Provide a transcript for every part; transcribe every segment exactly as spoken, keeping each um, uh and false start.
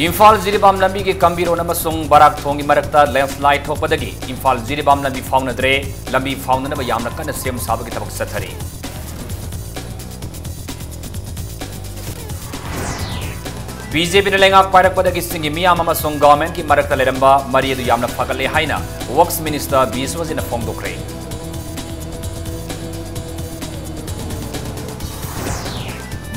ꯏꯝꯐꯥꯜ ꯖꯤꯔꯤꯕꯥꯝ ꯂꯝꯕꯤꯒꯤ ꯀꯝꯕꯤꯔꯣꯟ ꯑꯃꯁꯨꯡ ꯕꯔꯥꯛ ꯊꯣꯡꯒꯤ ꯃꯔꯛꯇ ꯂꯦꯟꯁꯂꯥꯏꯗ ꯊꯣꯛꯄꯗꯒꯤ ꯏꯝꯐꯥꯜ ꯖꯤꯔꯤꯕꯥꯝ ꯂꯝꯕꯤ ꯐꯥꯎꯅꯗ꯭ꯔꯦ꯫ ꯂꯝꯕꯤ ꯐꯥꯎꯅꯅꯕ ꯌꯥꯝꯅ ꯀꯟꯅ ꯁꯦꯝ ꯁꯥꯕꯒꯤ ꯊꯕꯛ ꯆꯠꯊꯔꯤ꯫ ꯕꯤ ꯖꯦ ꯄꯤꯅ ꯂꯩꯉꯥꯛ ꯄꯥꯏꯔꯛꯄꯗꯒꯤ ꯆꯤꯡꯒꯤ ꯃꯤꯌꯥꯝ ꯑꯃꯁꯨꯡ ꯒꯚꯔꯟꯃꯦꯟꯠꯀꯤ ꯃꯔꯛꯇ ꯂꯩꯔꯝꯕ ꯃꯔꯤ ꯑꯗꯨ ꯌꯥꯝꯅ ꯐꯒꯠꯂꯦ ꯍꯥꯏꯅ ꯋꯔꯛꯁ ꯃꯤꯅꯤꯁꯇꯔ ꯕꯤꯁ꯭ꯋꯖꯤꯠꯅ ꯐꯣꯡꯗꯣꯛꯈ꯭ꯔꯦ꯫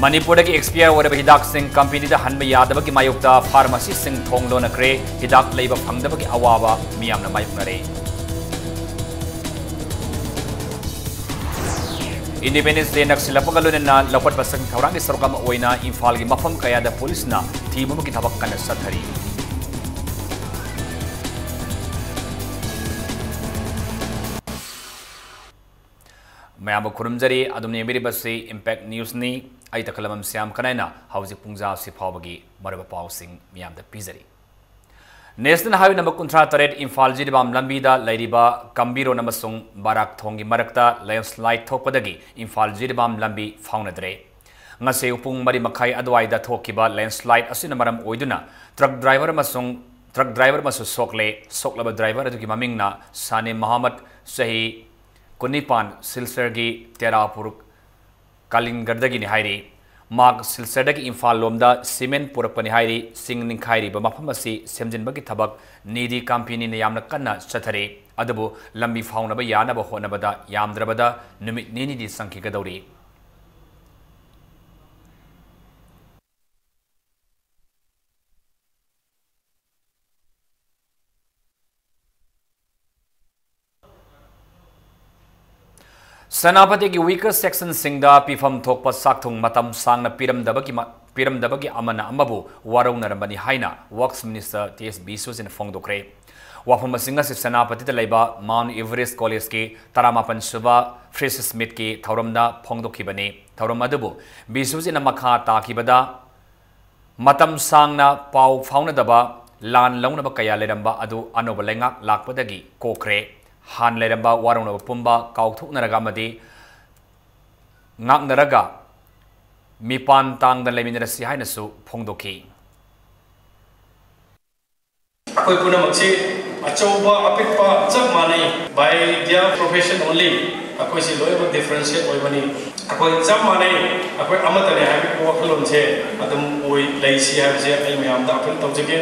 ꯃꯅꯤꯄꯨꯔꯗꯒꯤ ꯑꯦꯛꯁꯄꯤꯌꯔ ꯑꯣꯏꯔꯕ ꯍꯤꯗꯥꯛꯁꯤꯡ ꯀꯝꯄꯦꯅꯤꯗ ꯍꯟꯕ ꯌꯥꯗꯕꯒꯤ ꯃꯥꯌꯣꯛꯇ ꯐꯥꯔꯃꯥꯁꯤꯁꯤꯡ ꯊꯣꯡ ꯂꯣꯟꯅꯈ꯭ꯔꯦ꯫ ꯍꯤꯗꯥꯛ ꯂꯩꯕ ꯐꯪꯗꯕꯒꯤ ꯑꯋꯥꯕ ꯃꯤꯌꯥꯝꯅ ꯃꯥꯌꯣꯛꯅꯔꯦ꯫ ꯏꯟꯗꯤꯄꯦꯟꯗꯦꯟꯁ ꯗꯦ ꯅꯛꯁꯤꯜꯂꯛꯄꯒ ꯂꯣꯏꯅꯅ ꯂꯧꯈꯠꯄ ꯆꯠꯄꯒꯤ ꯊꯧꯔꯥꯡꯒꯤ ꯁꯔꯨꯛ ꯑꯃ ꯑꯣꯏꯅ ꯏꯝꯐꯥꯜꯒꯤ ꯃꯐꯝ ꯀꯌꯥꯗ ꯄꯨꯂꯤꯁꯅ ꯊꯤꯕꯒꯤ ꯊꯕꯛ ꯀꯟꯅ ꯆꯠꯊꯔꯤ꯫ ꯃꯌꯥꯝꯕꯨ ꯈꯨꯔꯨꯝꯖꯔꯤ꯫ ꯑꯗꯨꯝ ꯌꯦꯡꯕꯤꯔꯤꯕꯁꯤ ꯏꯝꯄꯦꯛ ꯅ꯭ꯌꯨꯁꯅꯤ꯫ ꯑꯩ ꯇꯈꯂꯕꯝ ꯁ꯭ꯌꯥꯝ ꯀꯅꯥꯏꯅ ꯍꯧꯖꯤꯛ ꯄꯨꯡꯖꯥ ꯑꯁꯤ ꯐꯥꯎꯕꯒꯤ ꯃꯔꯨꯑꯣꯏꯕ ꯄꯥꯎꯁꯤꯡ ꯃꯤꯌꯥꯝꯗ ꯄꯤꯖꯔꯤ꯫ ꯅꯦꯁꯅꯦꯜ ꯍꯥꯏꯋꯦ ꯅꯝꯕꯔ ꯀꯨꯟꯊ꯭ꯔꯥ ꯇꯔꯦꯠ ꯏꯝꯐꯥꯜ ꯖꯤꯔꯤꯕꯥꯝ ꯂꯝꯕꯤꯗ ꯂꯩꯔꯤꯕ ꯀꯝꯕꯤꯔꯣꯟ ꯑꯃꯁꯨꯡ ꯕꯥꯔꯥꯛ ꯊꯣꯡꯒꯤ ꯃꯔꯛꯇ ꯂꯦꯟꯁꯂꯥꯏꯗ ꯊꯣꯛꯄꯗꯒꯤ ꯏꯝꯐꯥꯜ ꯖꯤꯔꯤꯕꯥꯝ ꯂꯝꯕꯤ ꯐꯥꯎꯅꯗ꯭ꯔꯦ꯫ ꯉꯁꯤ ꯄꯨꯡ ꯃꯔꯤ ꯃꯈꯥꯏ ꯑꯗꯨꯋꯥꯏꯗ ꯊꯣꯛꯈꯤꯕ ꯂꯦꯟꯁꯂꯥꯏꯗ ꯑꯁꯤꯅ ꯃꯔꯝ ꯑꯣꯏꯗꯨꯅ ꯇ꯭ꯔꯛ ꯗ꯭ꯔꯥꯏꯚꯔ ꯑꯃꯁꯨꯡ ꯇ꯭ꯔꯛ ꯗ꯭ꯔꯥꯏꯚꯔ ꯑꯃꯁꯨ ꯁꯣꯛꯂꯦ꯫ ꯁꯣꯛꯂꯕ ꯗ꯭ꯔꯥꯏꯚꯔ ꯑꯗꯨꯒꯤ ꯃꯃꯤꯡꯅ ꯁꯥꯅꯦ ꯃꯍꯃꯗ, ꯆꯍꯤ ꯀꯨꯟꯅꯤꯄꯥꯟ, ꯁꯤꯜꯆꯔꯒꯤ ꯇꯦꯔꯥꯄꯨꯔ ꯀꯥꯂꯤꯟꯒꯔꯗꯒꯤꯅꯤ ꯍꯥꯏꯔꯤ꯫ ꯃꯍꯥꯛ ꯁꯤꯜꯆꯔꯗꯒꯤ ꯏꯝꯐꯥꯜ ꯂꯣꯝꯗ ꯁꯤꯃꯦꯟ ꯄꯨꯔꯛꯄꯅꯤ ꯍꯥꯏꯔꯤ꯫ ꯆꯤꯡ ꯅꯤꯡꯈꯥꯏꯔꯤꯕ ꯃꯐꯝ ꯑꯁꯤ ꯁꯦꯝꯖꯤꯟꯕꯒꯤ ꯊꯕꯛ ꯅꯤꯗꯤ ꯀꯝꯄꯦꯅꯤꯅ ꯌꯥꯝꯅ ꯀꯟꯅ ꯆꯠꯊꯔꯤ꯫ ꯑꯗꯨꯕꯨ ꯂꯝꯕꯤ ꯐꯥꯎꯅꯕ ꯌꯥꯅꯕ ꯍꯣꯠꯅꯕꯗ ꯌꯥꯝꯗ꯭ꯔꯕꯗ ꯅꯨꯃꯤꯠ ꯅꯤꯅꯤꯗꯤ ꯆꯪꯈꯤꯒꯗꯧꯔꯤ꯫ ꯁꯦꯅꯥꯄꯇꯤꯒꯤ weaker sectionꯁꯤꯡꯗ ꯄꯤꯐꯝ ꯊꯣꯛꯄ ꯆꯥꯛꯊꯨꯡ ꯃꯇꯝ ꯁꯥꯡꯅ ꯄꯤꯔꯝꯗꯕꯒꯤ ꯃ-, ꯄꯤꯔꯝꯗꯕꯒꯤ ꯑꯃꯅ ꯑꯃꯕꯨ ꯋꯥꯔꯧꯅꯔꯝꯕꯅꯤ ꯍꯥꯏꯅ ꯋꯔꯛꯁ ꯃꯤꯅꯤꯁꯇꯔ ꯇꯤ ꯑꯦꯁ ꯕꯤꯁ꯭ꯋꯖꯤꯠꯅ ꯐꯣꯡꯗꯣꯛꯈ꯭ꯔꯦ꯫ ꯋꯥꯐꯝ ꯑꯁꯤ ꯉꯁꯤ ꯁꯦꯅꯥꯄꯇꯤꯗ ꯂꯩꯕ ꯃꯥꯎꯟꯠ ꯏꯚꯔꯦꯁ꯭ꯠ ꯀꯣꯂꯦꯖꯀꯤ ꯇꯔꯥꯃꯥꯄꯟ ꯁꯨꯕ ꯐ꯭ꯔꯦꯁꯔꯁ ꯃꯤꯠꯀꯤ ꯊꯧꯔꯝꯗ ꯐꯣꯡꯗꯣꯛꯈꯤꯕꯅꯤ꯫ ꯊꯧꯔꯝ ꯑꯗꯨꯕꯨ ꯕꯤꯁ꯭ꯋꯖꯤꯠꯅ ꯃꯈꯥ ꯇꯥꯈꯤꯕꯗ, ꯃꯇꯝ ꯁꯥꯡꯅ ꯄꯥꯎ ꯐꯥꯎꯅꯗꯕ ꯂꯥꯟ ꯂꯧꯅꯕ ꯀꯌꯥ ꯂꯩꯔꯝꯕ ꯑꯗꯨ ꯑꯅꯧꯕ ꯂꯩꯉꯥꯛ ꯂꯥꯛꯄꯗꯒꯤ ꯀꯣꯛꯈ꯭ꯔꯦ꯫ ꯍꯥꯟꯅ ꯂꯩꯔꯝꯕ ꯋꯥꯔꯧꯅꯕ ꯄꯨꯝꯕ ꯀꯥꯎꯊꯣꯛꯅꯔꯒ ꯑꯃꯗꯤ ꯉꯥꯛꯅꯔꯒ ꯃꯤꯄꯥꯟ ꯇꯥꯡꯗ ꯂꯩꯃꯤꯟꯅꯔꯁꯤ ꯍꯥꯏꯅꯁꯨ ꯐꯣꯡꯗꯣꯛꯈꯤ꯫ ꯑꯩꯈꯣꯏ ꯄꯨꯝꯅꯃꯛꯁꯤ ꯑꯆꯧꯕ ꯑꯄꯤꯛꯄ ꯆꯞ ꯃꯥꯟꯅꯩ, by their profession only꯫ ꯑꯩꯈꯣꯏꯁꯤ ꯂꯣꯏꯅꯃꯛ differentiate ꯑꯣꯏꯕꯅꯤ꯫ ꯑꯩꯈꯣꯏ ꯆꯞ ꯃꯥꯟꯅꯩ, ꯑꯩꯈꯣꯏ ꯑꯃꯠꯇꯅꯦ ꯍꯥꯏꯕꯒꯤ ꯋꯥꯈꯜꯂꯣꯟꯁꯦ ꯑꯗꯨꯝ ꯑꯣꯏ ꯂꯩꯁꯤ ꯍꯥꯏꯕꯁꯦ ꯑꯩ ꯃꯌꯥꯝꯗ ꯑꯄꯤꯜ ꯇꯧꯖꯒꯦ꯫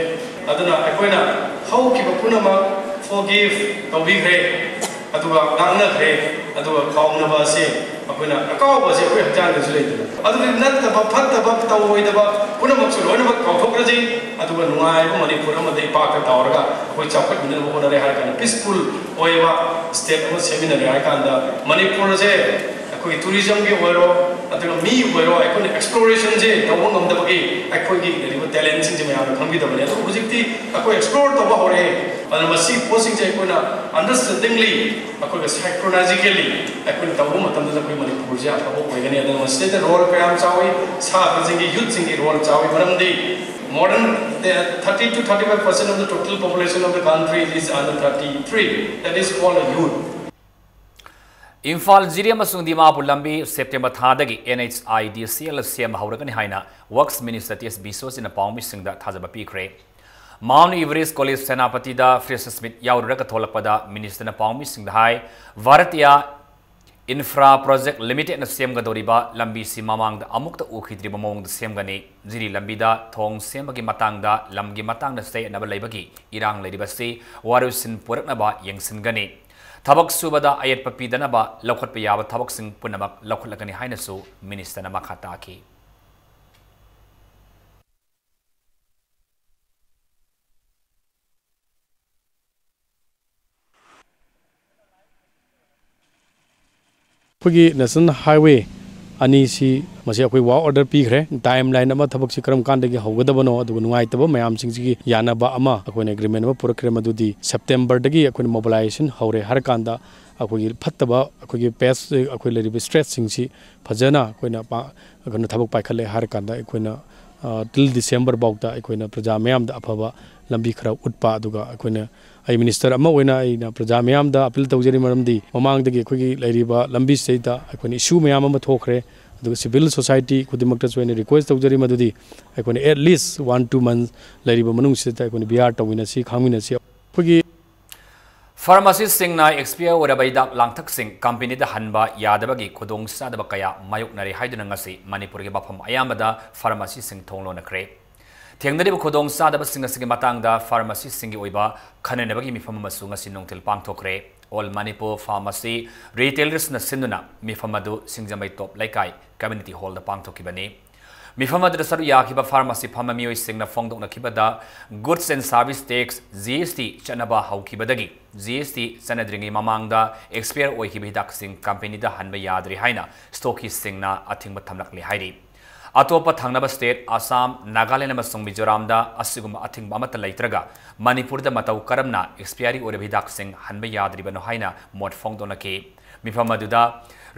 ꯑꯗꯨꯅ ꯑꯩꯈꯣꯏꯅ ꯍꯧꯈꯤꯕ ꯄꯨꯝꯅꯃꯛ forgive ꯇꯧꯕꯤꯈ꯭ꯔꯦ, ꯑꯗꯨꯒ ꯉꯥꯡꯅꯈ꯭ꯔꯦ, ꯑꯗꯨꯒ ꯀꯥꯎꯅꯕ ꯑꯁꯤ ꯑꯩꯈꯣꯏꯅ, ꯑꯀꯥꯎꯕ ꯑꯁꯤ ꯑꯩꯈꯣꯏ ꯍꯛꯆꯥꯡꯗꯁꯨ ꯂꯩꯗꯅ꯫ ꯑꯗꯨꯗꯤ ꯅꯠꯇꯕ, ꯐꯠꯇꯕ, ꯇꯧꯔꯣꯏꯗꯕ ꯄꯨꯝꯅꯃꯛꯁꯨ ꯂꯣꯏꯅꯃꯛ ꯀꯥꯎꯊꯣꯛꯈ꯭ꯔꯁꯤ, ꯑꯗꯨꯒ ꯅꯨꯡꯉꯥꯏꯕ ꯃꯅꯤꯄꯨꯔ ꯑꯃꯗ ꯏꯄꯥꯛꯇ ꯇꯥꯎꯔꯒ ꯑꯩꯈꯣꯏ ꯆꯥꯎꯈꯠꯃꯤꯟꯅꯅꯕ ꯍꯣꯠꯅꯔꯦ ꯍꯥꯏꯔ ꯀꯥꯟꯗ, peaceful ꯑꯣꯏꯕ state ꯑꯃ ꯁꯦꯝꯃꯤꯟꯅꯔꯦ ꯍꯥꯏꯔ ꯀꯥꯟꯗ, ꯃꯅꯤꯄꯨꯔꯁꯦ ꯑꯩꯈꯣꯏꯒꯤ tourismꯒꯤ ꯑꯣꯏꯔꯣ, ꯑꯗꯨꯒ ꯃꯤ ꯑꯣꯏꯔꯣ, ꯑꯩꯈꯣꯏꯅ explorationꯁꯦ ꯇꯧꯕ ꯉꯝꯗꯕꯒꯤ ꯑꯩꯈꯣꯏꯒꯤ ꯂꯩꯔꯤꯕ talentꯁꯤꯡꯁꯦ ꯃꯌꯥꯝꯅ ꯈꯪꯕꯤꯗꯕꯅꯦ꯫ ꯑꯗꯨꯕꯨ ꯍꯧꯖꯤꯛꯇꯤ ꯑꯩꯈꯣꯏ explore ꯇꯧꯕ ꯍꯧꯔꯛꯑꯦ꯫ ꯑꯗꯨꯅ ꯃꯁꯤ ꯄꯣꯠꯁꯤꯡꯁꯦ ꯑꯩꯈꯣꯏꯅ understandingly, ꯑꯩꯈꯣꯏꯒ synchronistically ꯑꯩꯈꯣꯏꯅ ꯇꯧꯕ ꯃꯇꯝꯗ ꯑꯩꯈꯣꯏ ꯃꯅꯤꯄꯨꯔꯁꯦ ꯑꯐꯕ ꯑꯣꯏꯒꯅꯤ꯫ ꯑꯗꯨꯅ ꯃꯁꯤꯗꯩꯗ role ꯀꯌꯥ ꯑꯃ ꯆꯥꯎꯏ, ꯁꯥꯇ꯭ꯔꯁꯤꯡꯒꯤ, youthꯁꯤꯡꯒꯤ role ꯆꯥꯎꯏ꯫ ꯃꯔꯝꯗꯤ more than thirty to thirty five percent of the total population of the country is under thirty three, that is called a youth. Imphal ꯖꯤꯔꯤ ꯑꯃꯁꯨꯡ ꯗꯤꯃꯥꯄꯨꯔ ꯂꯝꯕꯤ ꯁꯦꯞꯇꯦꯝꯕꯔ ꯊꯥꯗꯒꯤ NHIDCLꯅ ꯁꯦꯝꯕ ꯍꯧꯔꯒꯅꯤ ꯍꯥꯏꯅ Works Minister T S ꯕꯤꯁ꯭ꯋꯖꯤꯠꯅ ꯄꯥꯎꯃꯤꯁꯤꯡꯗ ꯊꯥꯖꯕ ꯄꯤꯈ꯭ꯔꯦ꯫ Mount Everest College ꯁꯦꯅꯥꯄꯇꯤꯗ freshers meet ꯌꯥꯎꯔꯨꯔꯒ ꯊꯣꯛꯂꯛꯄꯗ minister ꯅ ꯄꯥꯎꯃꯤꯁꯤꯡꯗ ꯍꯥꯏ, Bharatiya Infra Project Limitedꯅ ꯁꯦꯝꯒꯗꯧꯔꯤꯕ ꯂꯝꯕꯤꯁꯤ ꯃꯃꯥꯡꯗ ꯑꯃꯨꯛꯇ ꯎꯈꯤꯗ꯭ꯔꯤꯕ ꯃꯑꯣꯡꯗ ꯁꯦꯝꯒꯅꯤ꯫ ꯖꯤꯔꯤ ꯂꯝꯕꯤꯗ ꯊꯣꯡ ꯁꯦꯝꯕꯒꯤ ꯃꯇꯥꯡꯗ ꯂꯝꯒꯤ ꯃꯇꯥꯡꯗ ꯆꯌꯦꯠꯅꯕ ꯂꯩꯕꯒꯤ ꯏꯔꯥꯡ ꯂꯩꯔꯤꯕꯁꯤ ꯋꯥꯔꯣꯏꯁꯤꯟ ꯄꯨꯔꯛꯅꯕ ꯌꯦꯡꯁꯤꯟꯒꯅꯤ꯫ ꯊꯕꯛ ꯁꯨꯕꯗ ꯑꯌꯦꯠꯄ ꯄꯤꯗꯅꯕ ꯂꯧꯈꯠꯄ ꯌꯥꯕ ꯊꯕꯛꯁꯤꯡ ꯄꯨꯝꯅꯃꯛ ꯂꯧꯈꯠꯂꯒꯅꯤ ꯍꯥꯏꯅꯁꯨ minister ꯅ ꯃꯈꯥ ꯇꯥꯈꯤ꯫ ꯑꯩꯈꯣꯏꯒꯤ National Highway ꯑꯅꯤꯁꯤ, ꯃꯁꯤ ꯑꯩꯈꯣꯏ work order ꯄꯤꯈ꯭ꯔꯦ꯫ Timeline ꯑꯃ, ꯊꯕꯛꯁꯤ ꯀꯔꯝ ꯀꯥꯟꯗꯒꯤ ꯍꯧꯒꯗꯕꯅꯣ, ꯑꯗꯨꯒ ꯅꯨꯡꯉꯥꯏꯇꯕ ꯃꯌꯥꯝꯁꯤꯡꯁꯤꯒꯤ ꯌꯥꯅꯕ ꯑꯃ ꯑꯩꯈꯣꯏꯅ agreement ꯑꯃ ꯄꯨꯔꯛꯈ꯭ꯔꯦ, ꯃꯗꯨꯗꯤ Septemberꯗꯒꯤ ꯑꯩꯈꯣꯏꯅ mobilization ꯍꯧꯔꯦ ꯍꯥꯏꯔꯀꯥꯟꯗ ꯑꯩꯈꯣꯏꯒꯤ ꯐꯠꯇꯕ, ꯑꯩꯈꯣꯏꯒꯤ past, ꯑꯩꯈꯣꯏ ꯂꯩꯔꯤꯕ stretchꯁꯤꯡꯁꯤ ꯐꯖꯅ ꯑꯩꯈꯣꯏꯅ ꯄꯥ-, ꯑꯩꯈꯣꯏꯅ ꯊꯕꯛ ꯄꯥꯏꯈꯠꯂꯦ ꯍꯥꯏꯔꯀꯥꯟꯗ ꯑꯩꯈꯣꯏꯅ ꯇꯤꯜ ꯗꯤꯁꯦꯝꯕꯔ ꯐꯥꯎꯗ ꯑꯩꯈꯣꯏꯅ ꯄ꯭ꯔꯖꯥ ꯃꯤꯌꯥꯝꯗ ꯑꯐꯕ ꯂꯝꯕꯤ ꯈꯔ ꯎꯠꯄ, ꯑꯗꯨꯒ ꯑꯩꯈꯣꯏꯅ, ꯑꯩ ꯃꯤꯅꯤꯁꯇꯔ ꯑꯃ ꯑꯣꯏꯅ ꯑꯩꯅ ꯄ꯭ꯔꯖꯥ ꯃꯤꯌꯥꯝꯗ ꯑꯄꯤꯜ ꯇꯧꯖꯔꯤ, ꯃꯔꯝꯗꯤ ꯃꯃꯥꯡꯗꯒꯤ ꯑꯩꯈꯣꯏꯒꯤ ꯂꯩꯔꯤꯕ ꯂꯝꯕꯤꯁꯤꯗꯩꯗ ꯑꯩꯈꯣꯏꯅ ꯏꯁꯨ ꯃꯌꯥꯝ ꯑꯃ ꯊꯣꯛꯈ꯭ꯔꯦ꯫ ꯑꯗꯨꯒ ꯁꯤꯚꯤꯜ ꯁꯣꯁꯥꯏꯇꯤ ꯈꯨꯗꯤꯡꯃꯛꯇꯁꯨ ꯑꯩꯅ ꯔꯤꯀ꯭ꯋꯦꯁ ꯇꯧꯖꯔꯤ, ꯃꯗꯨꯗꯤ ꯑꯩꯈꯣꯏꯅ at least one two months ꯂꯩꯔꯤꯕ ꯃꯅꯨꯡꯁꯤꯗ ꯑꯩꯈꯣꯏꯅ ꯕꯤꯌꯥꯔ ꯇꯧꯃꯤꯟꯅꯁꯤ, ꯈꯥꯡꯃꯤꯟꯅꯁꯤ꯫ ꯑꯩꯈꯣꯏꯒꯤ ꯐꯥꯔꯃꯥꯁꯤꯁꯤꯡꯅ ꯑꯦꯛꯁꯄꯤꯌꯔ ꯑꯣꯏꯔꯕ ꯍꯤꯗꯥꯛ ꯂꯥꯡꯊꯛꯁꯤꯡ ꯀꯝꯄꯦꯅꯤꯗ ꯍꯟꯕ ꯌꯥꯗꯕꯒꯤ ꯈꯨꯗꯣꯡꯆꯥꯗꯕ ꯀꯌꯥ ꯃꯥꯌꯣꯛꯅꯔꯤ ꯍꯥꯏꯗꯨꯅ ꯉꯁꯤ ꯃꯅꯤꯄꯨꯔꯒꯤ ꯃꯐꯝ ꯑꯌꯥꯝꯕꯗ ꯐꯥꯔꯃꯥꯁꯤꯁꯤꯡ ꯊꯣꯡ ꯂꯣꯟꯅꯈ꯭ꯔꯦ꯫ ꯊꯦꯡꯅꯔꯤꯕ ꯈꯨꯗꯣꯡꯆꯥꯗꯕꯁꯤꯡ ꯑꯁꯤꯒꯤ ꯃꯇꯥꯡꯗ ꯐꯥꯔꯃꯥꯁꯤꯁꯤꯡꯒꯤ ꯑꯣꯏꯕ ꯈꯟꯅꯅꯕꯒꯤ ꯃꯤꯐꯝ ꯑꯃꯁꯨ ꯉꯁꯤ ꯅꯨꯡꯊꯤꯜ ꯄꯥꯡꯊꯣꯛꯈ꯭ꯔꯦ꯫ All Manipur Pharmacy Retailers ꯅ ꯁꯤꯟꯗꯨꯅ ꯃꯤꯐꯝ ꯑꯗꯨ ꯁꯤꯡꯖꯃꯩ ꯇꯣꯞ ꯂꯩꯀꯥꯏ ꯀꯝꯃ꯭ꯌꯨꯅꯤꯇꯤ ꯍꯣꯜꯗ ꯄꯥꯡꯊꯣꯛꯈꯤꯕꯅꯤ꯫ ꯃꯤꯐꯝ ꯑꯗꯨꯗ ꯁꯔꯨꯛ ꯌꯥꯈꯤꯕ ꯐꯥꯔꯃꯥꯁꯤ ꯐꯝꯕ ꯃꯤꯑꯣꯏꯁꯤꯡꯅ ꯐꯣꯡꯗꯣꯛꯅꯈꯤꯕꯗ, Goods and Service Tax, G S T, ꯆꯠꯅꯕ ꯍꯧꯈꯤꯕꯗꯒꯤ G S T ꯆꯠꯅꯗ꯭ꯔꯤꯉꯩ ꯃꯃꯥꯡꯗ ꯑꯦꯛꯁꯄꯤꯌꯔ ꯑꯣꯏꯈꯤꯕ ꯍꯤꯗꯥꯛꯁꯤꯡ ꯀꯝꯄꯦꯅꯤꯗ ꯍꯟꯕ ꯌꯥꯗ꯭ꯔꯤ ꯍꯥꯏꯅ ꯁ꯭ꯇꯣꯀꯤꯁꯁꯤꯡꯅ ꯑꯊꯤꯡꯕ ꯊꯝꯂꯛꯂꯤ ꯍꯥꯏꯔꯤ꯫ ꯑꯇꯣꯞꯄ ꯊꯪꯅꯕ ꯁ꯭ꯇꯦꯠ ꯑꯁꯥꯝ, ꯅꯥꯒꯥꯂꯦꯟ ꯑꯃꯁꯨꯡ ꯃꯤꯖꯣꯔꯥꯝꯗ ꯑꯁꯤꯒꯨꯝꯕ ꯑꯊꯤꯡꯕ ꯑꯃꯠꯇ ꯂꯩꯇ꯭ꯔꯒ ꯃꯅꯤꯄꯨꯔꯗ ꯃꯇꯧ ꯀꯔꯝꯅ ꯑꯦꯛꯁꯄꯤꯌꯔꯤ ꯑꯣꯏꯔꯕ ꯍꯤꯗꯥꯛꯁꯤꯡ ꯍꯟꯕ ꯌꯥꯗ꯭ꯔꯤꯕꯅꯣ ꯍꯥꯏꯅ ꯃꯣꯠ ꯐꯣꯡꯗꯣꯛꯅꯈꯤ꯫ ꯃꯤꯐꯝ ꯑꯗꯨꯗ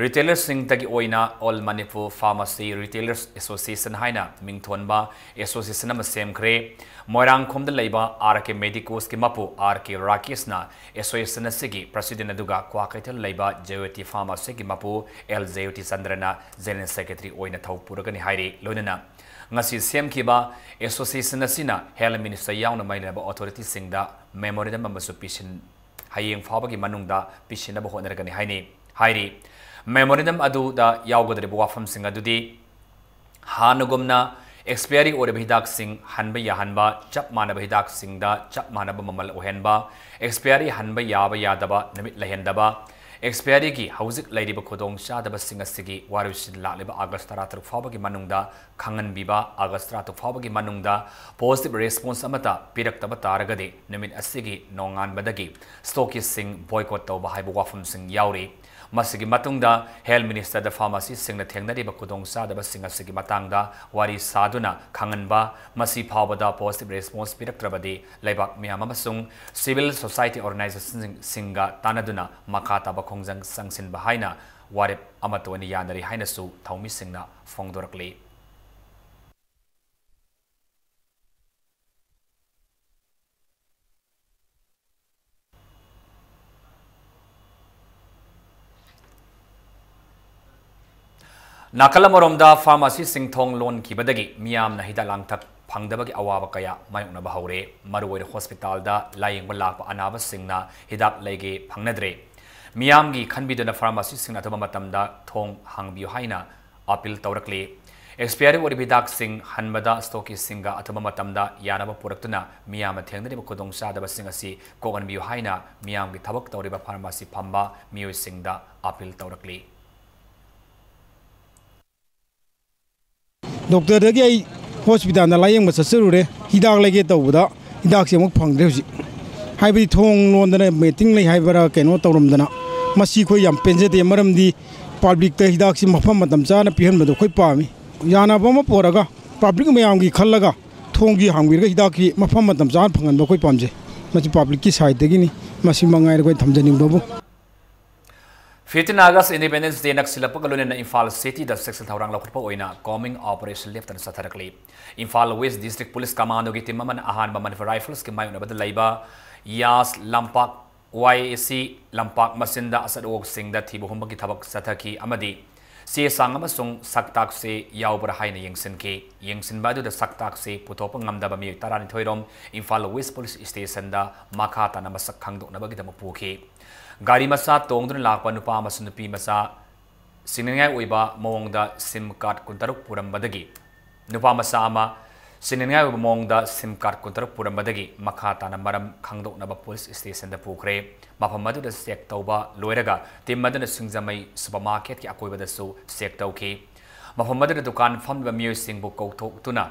ꯔꯤꯇꯦꯂꯔꯁꯤꯡꯗꯒꯤ ꯑꯣꯏꯅ All Manipur Pharmacy Retailers Association ꯍꯥꯏꯅ ꯃꯤꯡꯊꯣꯟꯕ ꯑꯦꯁꯣꯁꯤꯌꯦꯁꯟ ꯑꯃ ꯁꯦꯝꯈ꯭ꯔꯦ꯫ ꯃꯣꯏꯔꯥꯡꯈꯣꯝꯗ ꯂꯩꯕ R K Medicos ꯀꯤ ꯃꯄꯨ R K ꯔꯥꯀꯦꯁꯅ ꯑꯦꯁꯣꯁꯤꯌꯦꯁꯟ ꯑꯁꯤꯒꯤ ꯄ꯭ꯔꯁꯤꯗꯦꯟ, ꯑꯗꯨꯒ ꯀ꯭ꯋꯥꯀꯩꯊꯦꯜ ꯂꯩꯕ ꯖꯦꯑꯣꯇꯤ ꯐꯥꯔꯃꯥꯁꯤꯒꯤ ꯃꯄꯨ ꯑꯦꯜ ꯖꯦꯑꯣꯇꯤ ꯆꯟꯗ꯭ꯔꯅ ꯖꯦꯅꯔꯦꯜ ꯁꯦꯀ꯭ꯔꯦꯇꯔꯤ ꯑꯣꯏꯅ ꯊꯧ ꯄꯨꯔꯒꯅꯤ ꯍꯥꯏꯔꯤ꯫ ꯂꯣꯏꯅꯅ ꯉꯁꯤ ꯁꯦꯝꯈꯤꯕ ꯑꯦꯁꯣꯁꯤꯌꯦꯁꯟ ꯑꯁꯤꯅ ꯍꯦꯜꯊ ꯃꯤꯅꯤꯁꯇꯔ ꯌꯥꯎꯅ ꯃꯔꯤ ꯂꯩꯅꯕ ꯑꯣꯊꯣꯔꯤꯇꯤꯁꯤꯡꯗ ꯃꯦꯃꯣꯔꯦꯟꯗꯝ ꯑꯃꯁꯨ ꯄꯤꯁꯤꯟ ꯍꯌꯦꯡ ꯐꯥꯎꯕꯒꯤ ꯃꯅꯨꯡꯗ ꯄꯤꯁꯤꯟꯅꯕ ꯍꯣꯠꯅꯔꯒꯅꯤ ꯍꯥꯏꯅꯤ, ꯍꯥꯏꯔꯤ꯫ ꯃꯦꯃꯣꯔꯦꯟꯗꯝ ꯑꯗꯨꯗ ꯌꯥꯎꯒꯗꯧꯔꯤꯕ ꯋꯥꯐꯝꯁꯤꯡ ꯑꯗꯨꯗꯤ ꯍꯥꯟꯅꯒꯨꯝꯅ ꯑꯦꯛꯁꯄꯤꯌꯔꯤ ꯑꯣꯏꯔꯕ ꯍꯤꯗꯥꯛꯁꯤꯡ ꯍꯟꯕ ꯌꯥꯍꯟꯕ, ꯆꯞ ꯃꯥꯟꯅꯕ ꯍꯤꯗꯥꯛꯁꯤꯡꯗ ꯆꯞ ꯃꯥꯟꯅꯕ ꯃꯃꯜ ꯑꯣꯏꯍꯟꯕ, ꯑꯦꯛꯁꯄꯤꯌꯔꯤ ꯍꯟꯕ ꯌꯥꯕ ꯌꯥꯗꯕ ꯅꯨꯃꯤꯠ ꯂꯩꯍꯟꯗꯕ, ꯑꯦꯛꯁꯄꯤꯌꯔꯤꯒꯤ ꯍꯧꯖꯤꯛ ꯂꯩꯔꯤꯕ ꯈꯨꯗꯣꯡꯆꯥꯗꯕꯁꯤꯡ ꯑꯁꯤꯒꯤ ꯋꯥꯔꯣꯏꯁꯤꯟ ꯂꯥꯛꯂꯤꯕ ꯑꯥꯒꯁ ꯇꯔꯥꯇꯔꯨꯛ ꯐꯥꯎꯕꯒꯤ ꯃꯅꯨꯡꯗ ꯈꯪꯍꯟꯕꯤꯕ, ꯑꯥꯒꯁ ꯇꯔꯥꯇꯔꯨꯛ ꯐꯥꯎꯕꯒꯤ ꯃꯅꯨꯡꯗ ꯄꯣꯖꯤꯇꯤꯚ ꯔꯦꯁꯄꯣꯟꯁ ꯑꯃꯠꯇ ꯄꯤꯔꯛꯇꯕ ꯇꯥꯔꯒꯗꯤ ꯅꯨꯃꯤꯠ ꯑꯁꯤꯒꯤ ꯅꯣꯡꯉꯥꯟꯕꯗꯒꯤ ꯁ꯭ꯇꯣꯀꯤꯁꯁꯤꯡ ꯕꯣꯏꯀꯣꯠ ꯇꯧꯕ ꯍꯥꯏꯕ ꯋꯥꯐꯝꯁꯤꯡ ꯌꯥꯎꯔꯤ꯫ ꯃꯁꯤꯒꯤ ꯃꯇꯨꯡꯗ ꯍꯦꯜꯊ ꯃꯤꯅꯤꯁꯇꯔꯗ ꯐꯥꯔꯃꯥꯁꯤꯁꯤꯡꯅ ꯊꯦꯡꯅꯔꯤꯕ ꯈꯨꯗꯣꯡꯆꯥꯗꯕꯁꯤꯡ ꯑꯁꯤꯒꯤ ꯃꯇꯥꯡꯗ ꯋꯥꯔꯤ ꯁꯥꯗꯨꯅ ꯈꯪꯍꯟꯕ, ꯃꯁꯤ ꯐꯥꯎꯕꯗ ꯄꯣꯖꯤꯇꯤꯚ ꯔꯦꯁꯄꯣꯟꯁ ꯄꯤꯔꯛꯇ꯭ꯔꯕꯗꯤ ꯂꯩꯕꯥꯛ ꯃꯤꯌꯥꯝ ꯑꯃꯁꯨꯡ ꯁꯤꯚꯤꯜ ꯁꯣꯁꯥꯏꯇꯤ ꯑꯣꯔꯒꯅꯥꯏꯖꯦꯁꯟꯁꯤꯡꯒ ꯇꯥꯟꯅꯗꯨꯅ ꯃꯈꯥ ꯇꯥꯕ ꯈꯣꯡꯖꯪ ꯆꯪꯁꯤꯟꯕ ꯍꯥꯏꯅ ꯋꯥꯔꯦꯞ ꯑꯃꯠꯇ ꯑꯣꯏꯅ ꯌꯥꯅꯔꯤ ꯍꯥꯏꯅꯁꯨ ꯊꯧꯃꯤꯁꯤꯡꯅ ꯐꯣꯡꯗꯣꯔꯛꯂꯤ꯫ ꯅꯥꯀꯜ ꯑꯃꯔꯣꯝꯗ, ꯐꯥꯔꯃꯥꯁꯤꯁꯤꯡ ꯊꯣꯡ ꯂꯣꯟꯈꯤꯕꯗꯒꯤ ꯃꯤꯌꯥꯝꯅ ꯍꯤꯗꯥꯛ ꯂꯥꯡꯊꯛ ꯐꯪꯗꯕꯒꯤ ꯑꯋꯥꯕ ꯀꯌꯥ ꯃꯥꯌꯣꯛꯅꯕ ꯍꯧꯔꯦ꯫ ꯃꯔꯨꯑꯣꯏꯅ ꯍꯣꯁꯄꯤꯇꯥꯜꯗ ꯂꯥꯌꯦꯡꯕ ꯂꯥꯛꯄ ꯑꯅꯥꯕꯁꯤꯡꯅ ꯍꯤꯗꯥꯛ ꯂꯩꯒꯦ ꯐꯪꯅꯗ꯭ꯔꯦ꯫ ꯃꯤꯌꯥꯝꯒꯤ ꯈꯟꯕꯤꯗꯨꯅ ꯐꯥꯔꯃꯥꯁꯤꯁꯤꯡꯅ ꯑꯊꯨꯕ ꯃꯇꯝꯗ ꯊꯣꯡ ꯍꯥꯡꯕꯤꯌꯨ ꯍꯥꯏꯅ ꯑꯥꯄꯤꯜ ꯇꯧꯔꯛꯂꯤ꯫ ꯑꯦꯛꯁꯄꯤꯌꯥꯔꯤ ꯑꯣꯏꯔꯤꯕ ꯍꯤꯗꯥꯛꯁꯤꯡ ꯍꯟꯕꯗ ꯁ꯭ꯇꯣꯛꯀꯤꯁꯤꯡꯒ ꯑꯊꯨꯕ ꯃꯇꯝꯗ ꯌꯥꯅꯕ ꯄꯨꯔꯛꯇꯨꯅ ꯃꯤꯌꯥꯝꯅ ꯊꯦꯡꯅꯔꯤꯕ ꯈꯨꯗꯣꯡꯆꯥꯗꯕꯁꯤꯡ ꯑꯁꯤ ꯀꯣꯛꯍꯟꯕꯤꯌꯨ ꯍꯥꯏꯅ ꯃꯤꯌꯥꯝꯒꯤ ꯊꯕꯛ ꯇꯧꯔꯤꯕ ꯐꯥꯔꯃꯥꯁꯤ ꯐꯝꯕ ꯃꯤꯑꯣꯏꯁꯤꯡꯗ ꯑꯥꯄꯤꯜ ꯇꯧꯔꯛꯂꯤ꯫ ꯗꯣꯛꯇꯔꯗꯒꯤ ꯑꯩ ꯍꯣꯁꯄꯤꯇꯥꯜꯗ ꯂꯥꯌꯦꯡꯕ ꯆꯠꯆꯔꯨꯔꯦ꯫ ꯍꯤꯗꯥꯛ ꯂꯩꯒꯦ ꯇꯧꯕꯗ ꯍꯤꯗꯥꯛꯁꯦ ꯑꯃꯨꯛ ꯐꯪꯗ꯭ꯔꯦ ꯍꯧꯖꯤꯛ꯫ ꯍꯥꯏꯕꯗꯤ ꯊꯣꯡ ꯂꯣꯟꯗꯅ ꯋꯦꯇꯤꯡ ꯂꯩ ꯍꯥꯏꯕꯔꯥ ꯀꯩꯅꯣ ꯇꯧꯔꯝꯗꯅ, ꯃꯁꯤ ꯑꯩꯈꯣꯏ ꯌꯥꯝ ꯄꯦꯟꯖꯗꯦ꯫ ꯃꯔꯝꯗꯤ ꯄꯕ꯭ꯂꯤꯛꯇ ꯍꯤꯗꯥꯛꯁꯤ ꯃꯐꯝ ꯃꯇꯝ ꯆꯥꯅ ꯄꯤꯍꯟꯕꯗꯣ ꯑꯩꯈꯣꯏ ꯄꯥꯝꯃꯤ꯫ ꯌꯥꯅꯕ ꯑꯃ ꯄꯨꯔꯒ ꯄꯕ꯭ꯂꯤꯛ ꯃꯌꯥꯝꯒꯤ ꯈꯜꯂꯒ ꯊꯣꯡꯒꯤ ꯍꯥꯡꯕꯤꯔꯒ ꯍꯤꯗꯥꯛꯀꯤ ꯃꯐꯝ ꯃꯇꯝ ꯆꯥꯅ ꯐꯪꯍꯟꯕ ꯑꯩꯈꯣꯏ ꯄꯥꯝꯖꯩ꯫ ꯃꯁꯤ ꯄꯕ꯭ꯂꯤꯛꯀꯤ ꯁꯥꯏꯠꯇꯒꯤꯅꯤ꯫ ꯃꯁꯤ ꯃꯉꯥꯏꯔꯦ ꯑꯩꯈꯣꯏ ꯊꯝꯖꯅꯤꯡꯕꯕꯨ꯫ Fifteen August Independence Day ꯅꯛꯁꯤꯜꯂꯛꯄꯒ ꯂꯣꯏꯅꯅ ꯏꯝꯐꯥꯜ ꯁꯤꯇꯤꯗ ꯆꯦꯛꯁꯤꯜ ꯊꯧꯔꯥꯡ ꯂꯧꯈꯠꯄ ꯑꯣꯏꯅ ꯀꯣꯝꯕꯤꯡ ꯑꯣꯄꯔꯦꯁꯟ ꯂꯦꯞꯇꯅ ꯆꯠꯊꯔꯛꯂꯤ꯫ ꯏꯝꯐꯥꯜ ꯋꯦꯁ ꯗꯤꯁꯇ꯭ꯔꯤꯛ ꯄꯨꯂꯤꯁ ꯀꯃꯥꯟꯗꯣꯒꯤ ꯇꯤꯝ ꯑꯃꯅ ꯑꯍꯥꯟꯕ ꯃꯅꯤꯄꯨꯔ ꯔꯥꯏꯐꯜꯁꯀꯤ ꯃꯥꯌꯣꯛꯅꯕꯗ ꯂꯩꯕ ꯌꯥꯁ ꯂꯝꯄꯥꯛ, ꯋꯥꯏ ꯑꯦ ꯁꯤ ꯂꯝꯄꯥꯛ ꯃꯆꯤꯟꯗ ꯑꯆꯠ ꯑꯋꯣꯛꯁꯤꯡꯗ ꯊꯤꯕ ꯍꯨꯝꯕꯒꯤ ꯊꯕꯛ ꯆꯠꯊꯈꯤ ꯑꯃꯗꯤ ꯆꯦ ꯆꯥꯡ ꯑꯃꯁꯨꯡ ꯁꯛꯇꯥꯛꯁꯦ ꯌꯥꯎꯕ꯭ꯔꯥ ꯍꯥꯏꯅ ꯌꯦꯡꯁꯤꯟꯈꯤ꯫ ꯌꯦꯡꯁꯤꯟꯕ ꯑꯗꯨꯗ ꯁꯛꯇꯥꯛꯁꯦ ꯄꯨꯊꯣꯛꯄ ꯉꯝꯗꯕ ꯃꯤꯑꯣꯏ ꯇꯔꯥꯅꯤꯊꯣꯏ ꯔꯣꯝ ꯏꯝꯐꯥꯜ ꯋꯦꯁ ꯄꯨꯂꯤꯁ ꯁ꯭ꯇꯦꯁꯟꯗ ꯃꯈꯥ ꯇꯥꯅ ꯃꯁꯛ ꯈꯪꯗꯣꯛꯅꯕꯒꯤꯗꯃꯛ ꯄꯨꯈꯤ꯫ ꯒꯥꯔꯤ ꯃꯆꯥ ꯇꯣꯡꯗꯨꯅ ꯂꯥꯛꯄ ꯅꯨꯄꯥ ꯑꯃꯁꯨꯡ ꯅꯨꯄꯤ ꯃꯆꯥ ꯁꯤꯡꯅꯅꯤꯡꯉꯥꯏ ꯑꯣꯏꯕ ꯃꯑꯣꯡꯗ ꯁꯤꯝ ꯀꯥꯔꯗ ꯀꯨꯟꯇꯔꯨꯛ ꯄꯨꯔꯝꯕꯗꯒꯤ, ꯅꯨꯄꯥ ꯃꯆꯥ ꯑꯃ ꯁꯤꯡꯅꯅꯤꯡꯉꯥꯏ ꯑꯣꯏꯕ ꯃꯑꯣꯡꯗ ꯁꯤꯝ ꯀꯥꯔꯗ ꯀꯨꯟꯇꯔꯨꯛ ꯄꯨꯔꯝꯕꯗꯒꯤ ꯃꯈꯥ ꯇꯥꯅ ꯃꯔꯝ ꯈꯪꯗꯣꯛꯅꯕ ꯄꯨꯂꯤꯁ ꯁ꯭ꯇꯦꯁꯟꯗ ꯄꯨꯈ꯭ꯔꯦ꯫ ꯃꯐꯝ ꯑꯗꯨꯗ ꯆꯦꯛ ꯇꯧꯕ ꯂꯣꯏꯔꯒ ꯇꯤꯝ ꯑꯗꯨꯅ ꯁꯤꯡꯖꯃꯩ ꯁꯨꯄꯔ ꯃꯥꯔꯀꯦꯠꯀꯤ ꯑꯀꯣꯏꯕꯗꯁꯨ ꯆꯦꯛ ꯇꯧꯈꯤ꯫ ꯃꯐꯝ ꯑꯗꯨꯗ ꯗꯨꯀꯥꯟ ꯐꯝꯂꯤꯕ ꯃꯤꯑꯣꯏꯁꯤꯡꯕꯨ ꯀꯧꯊꯣꯛꯇꯨꯅ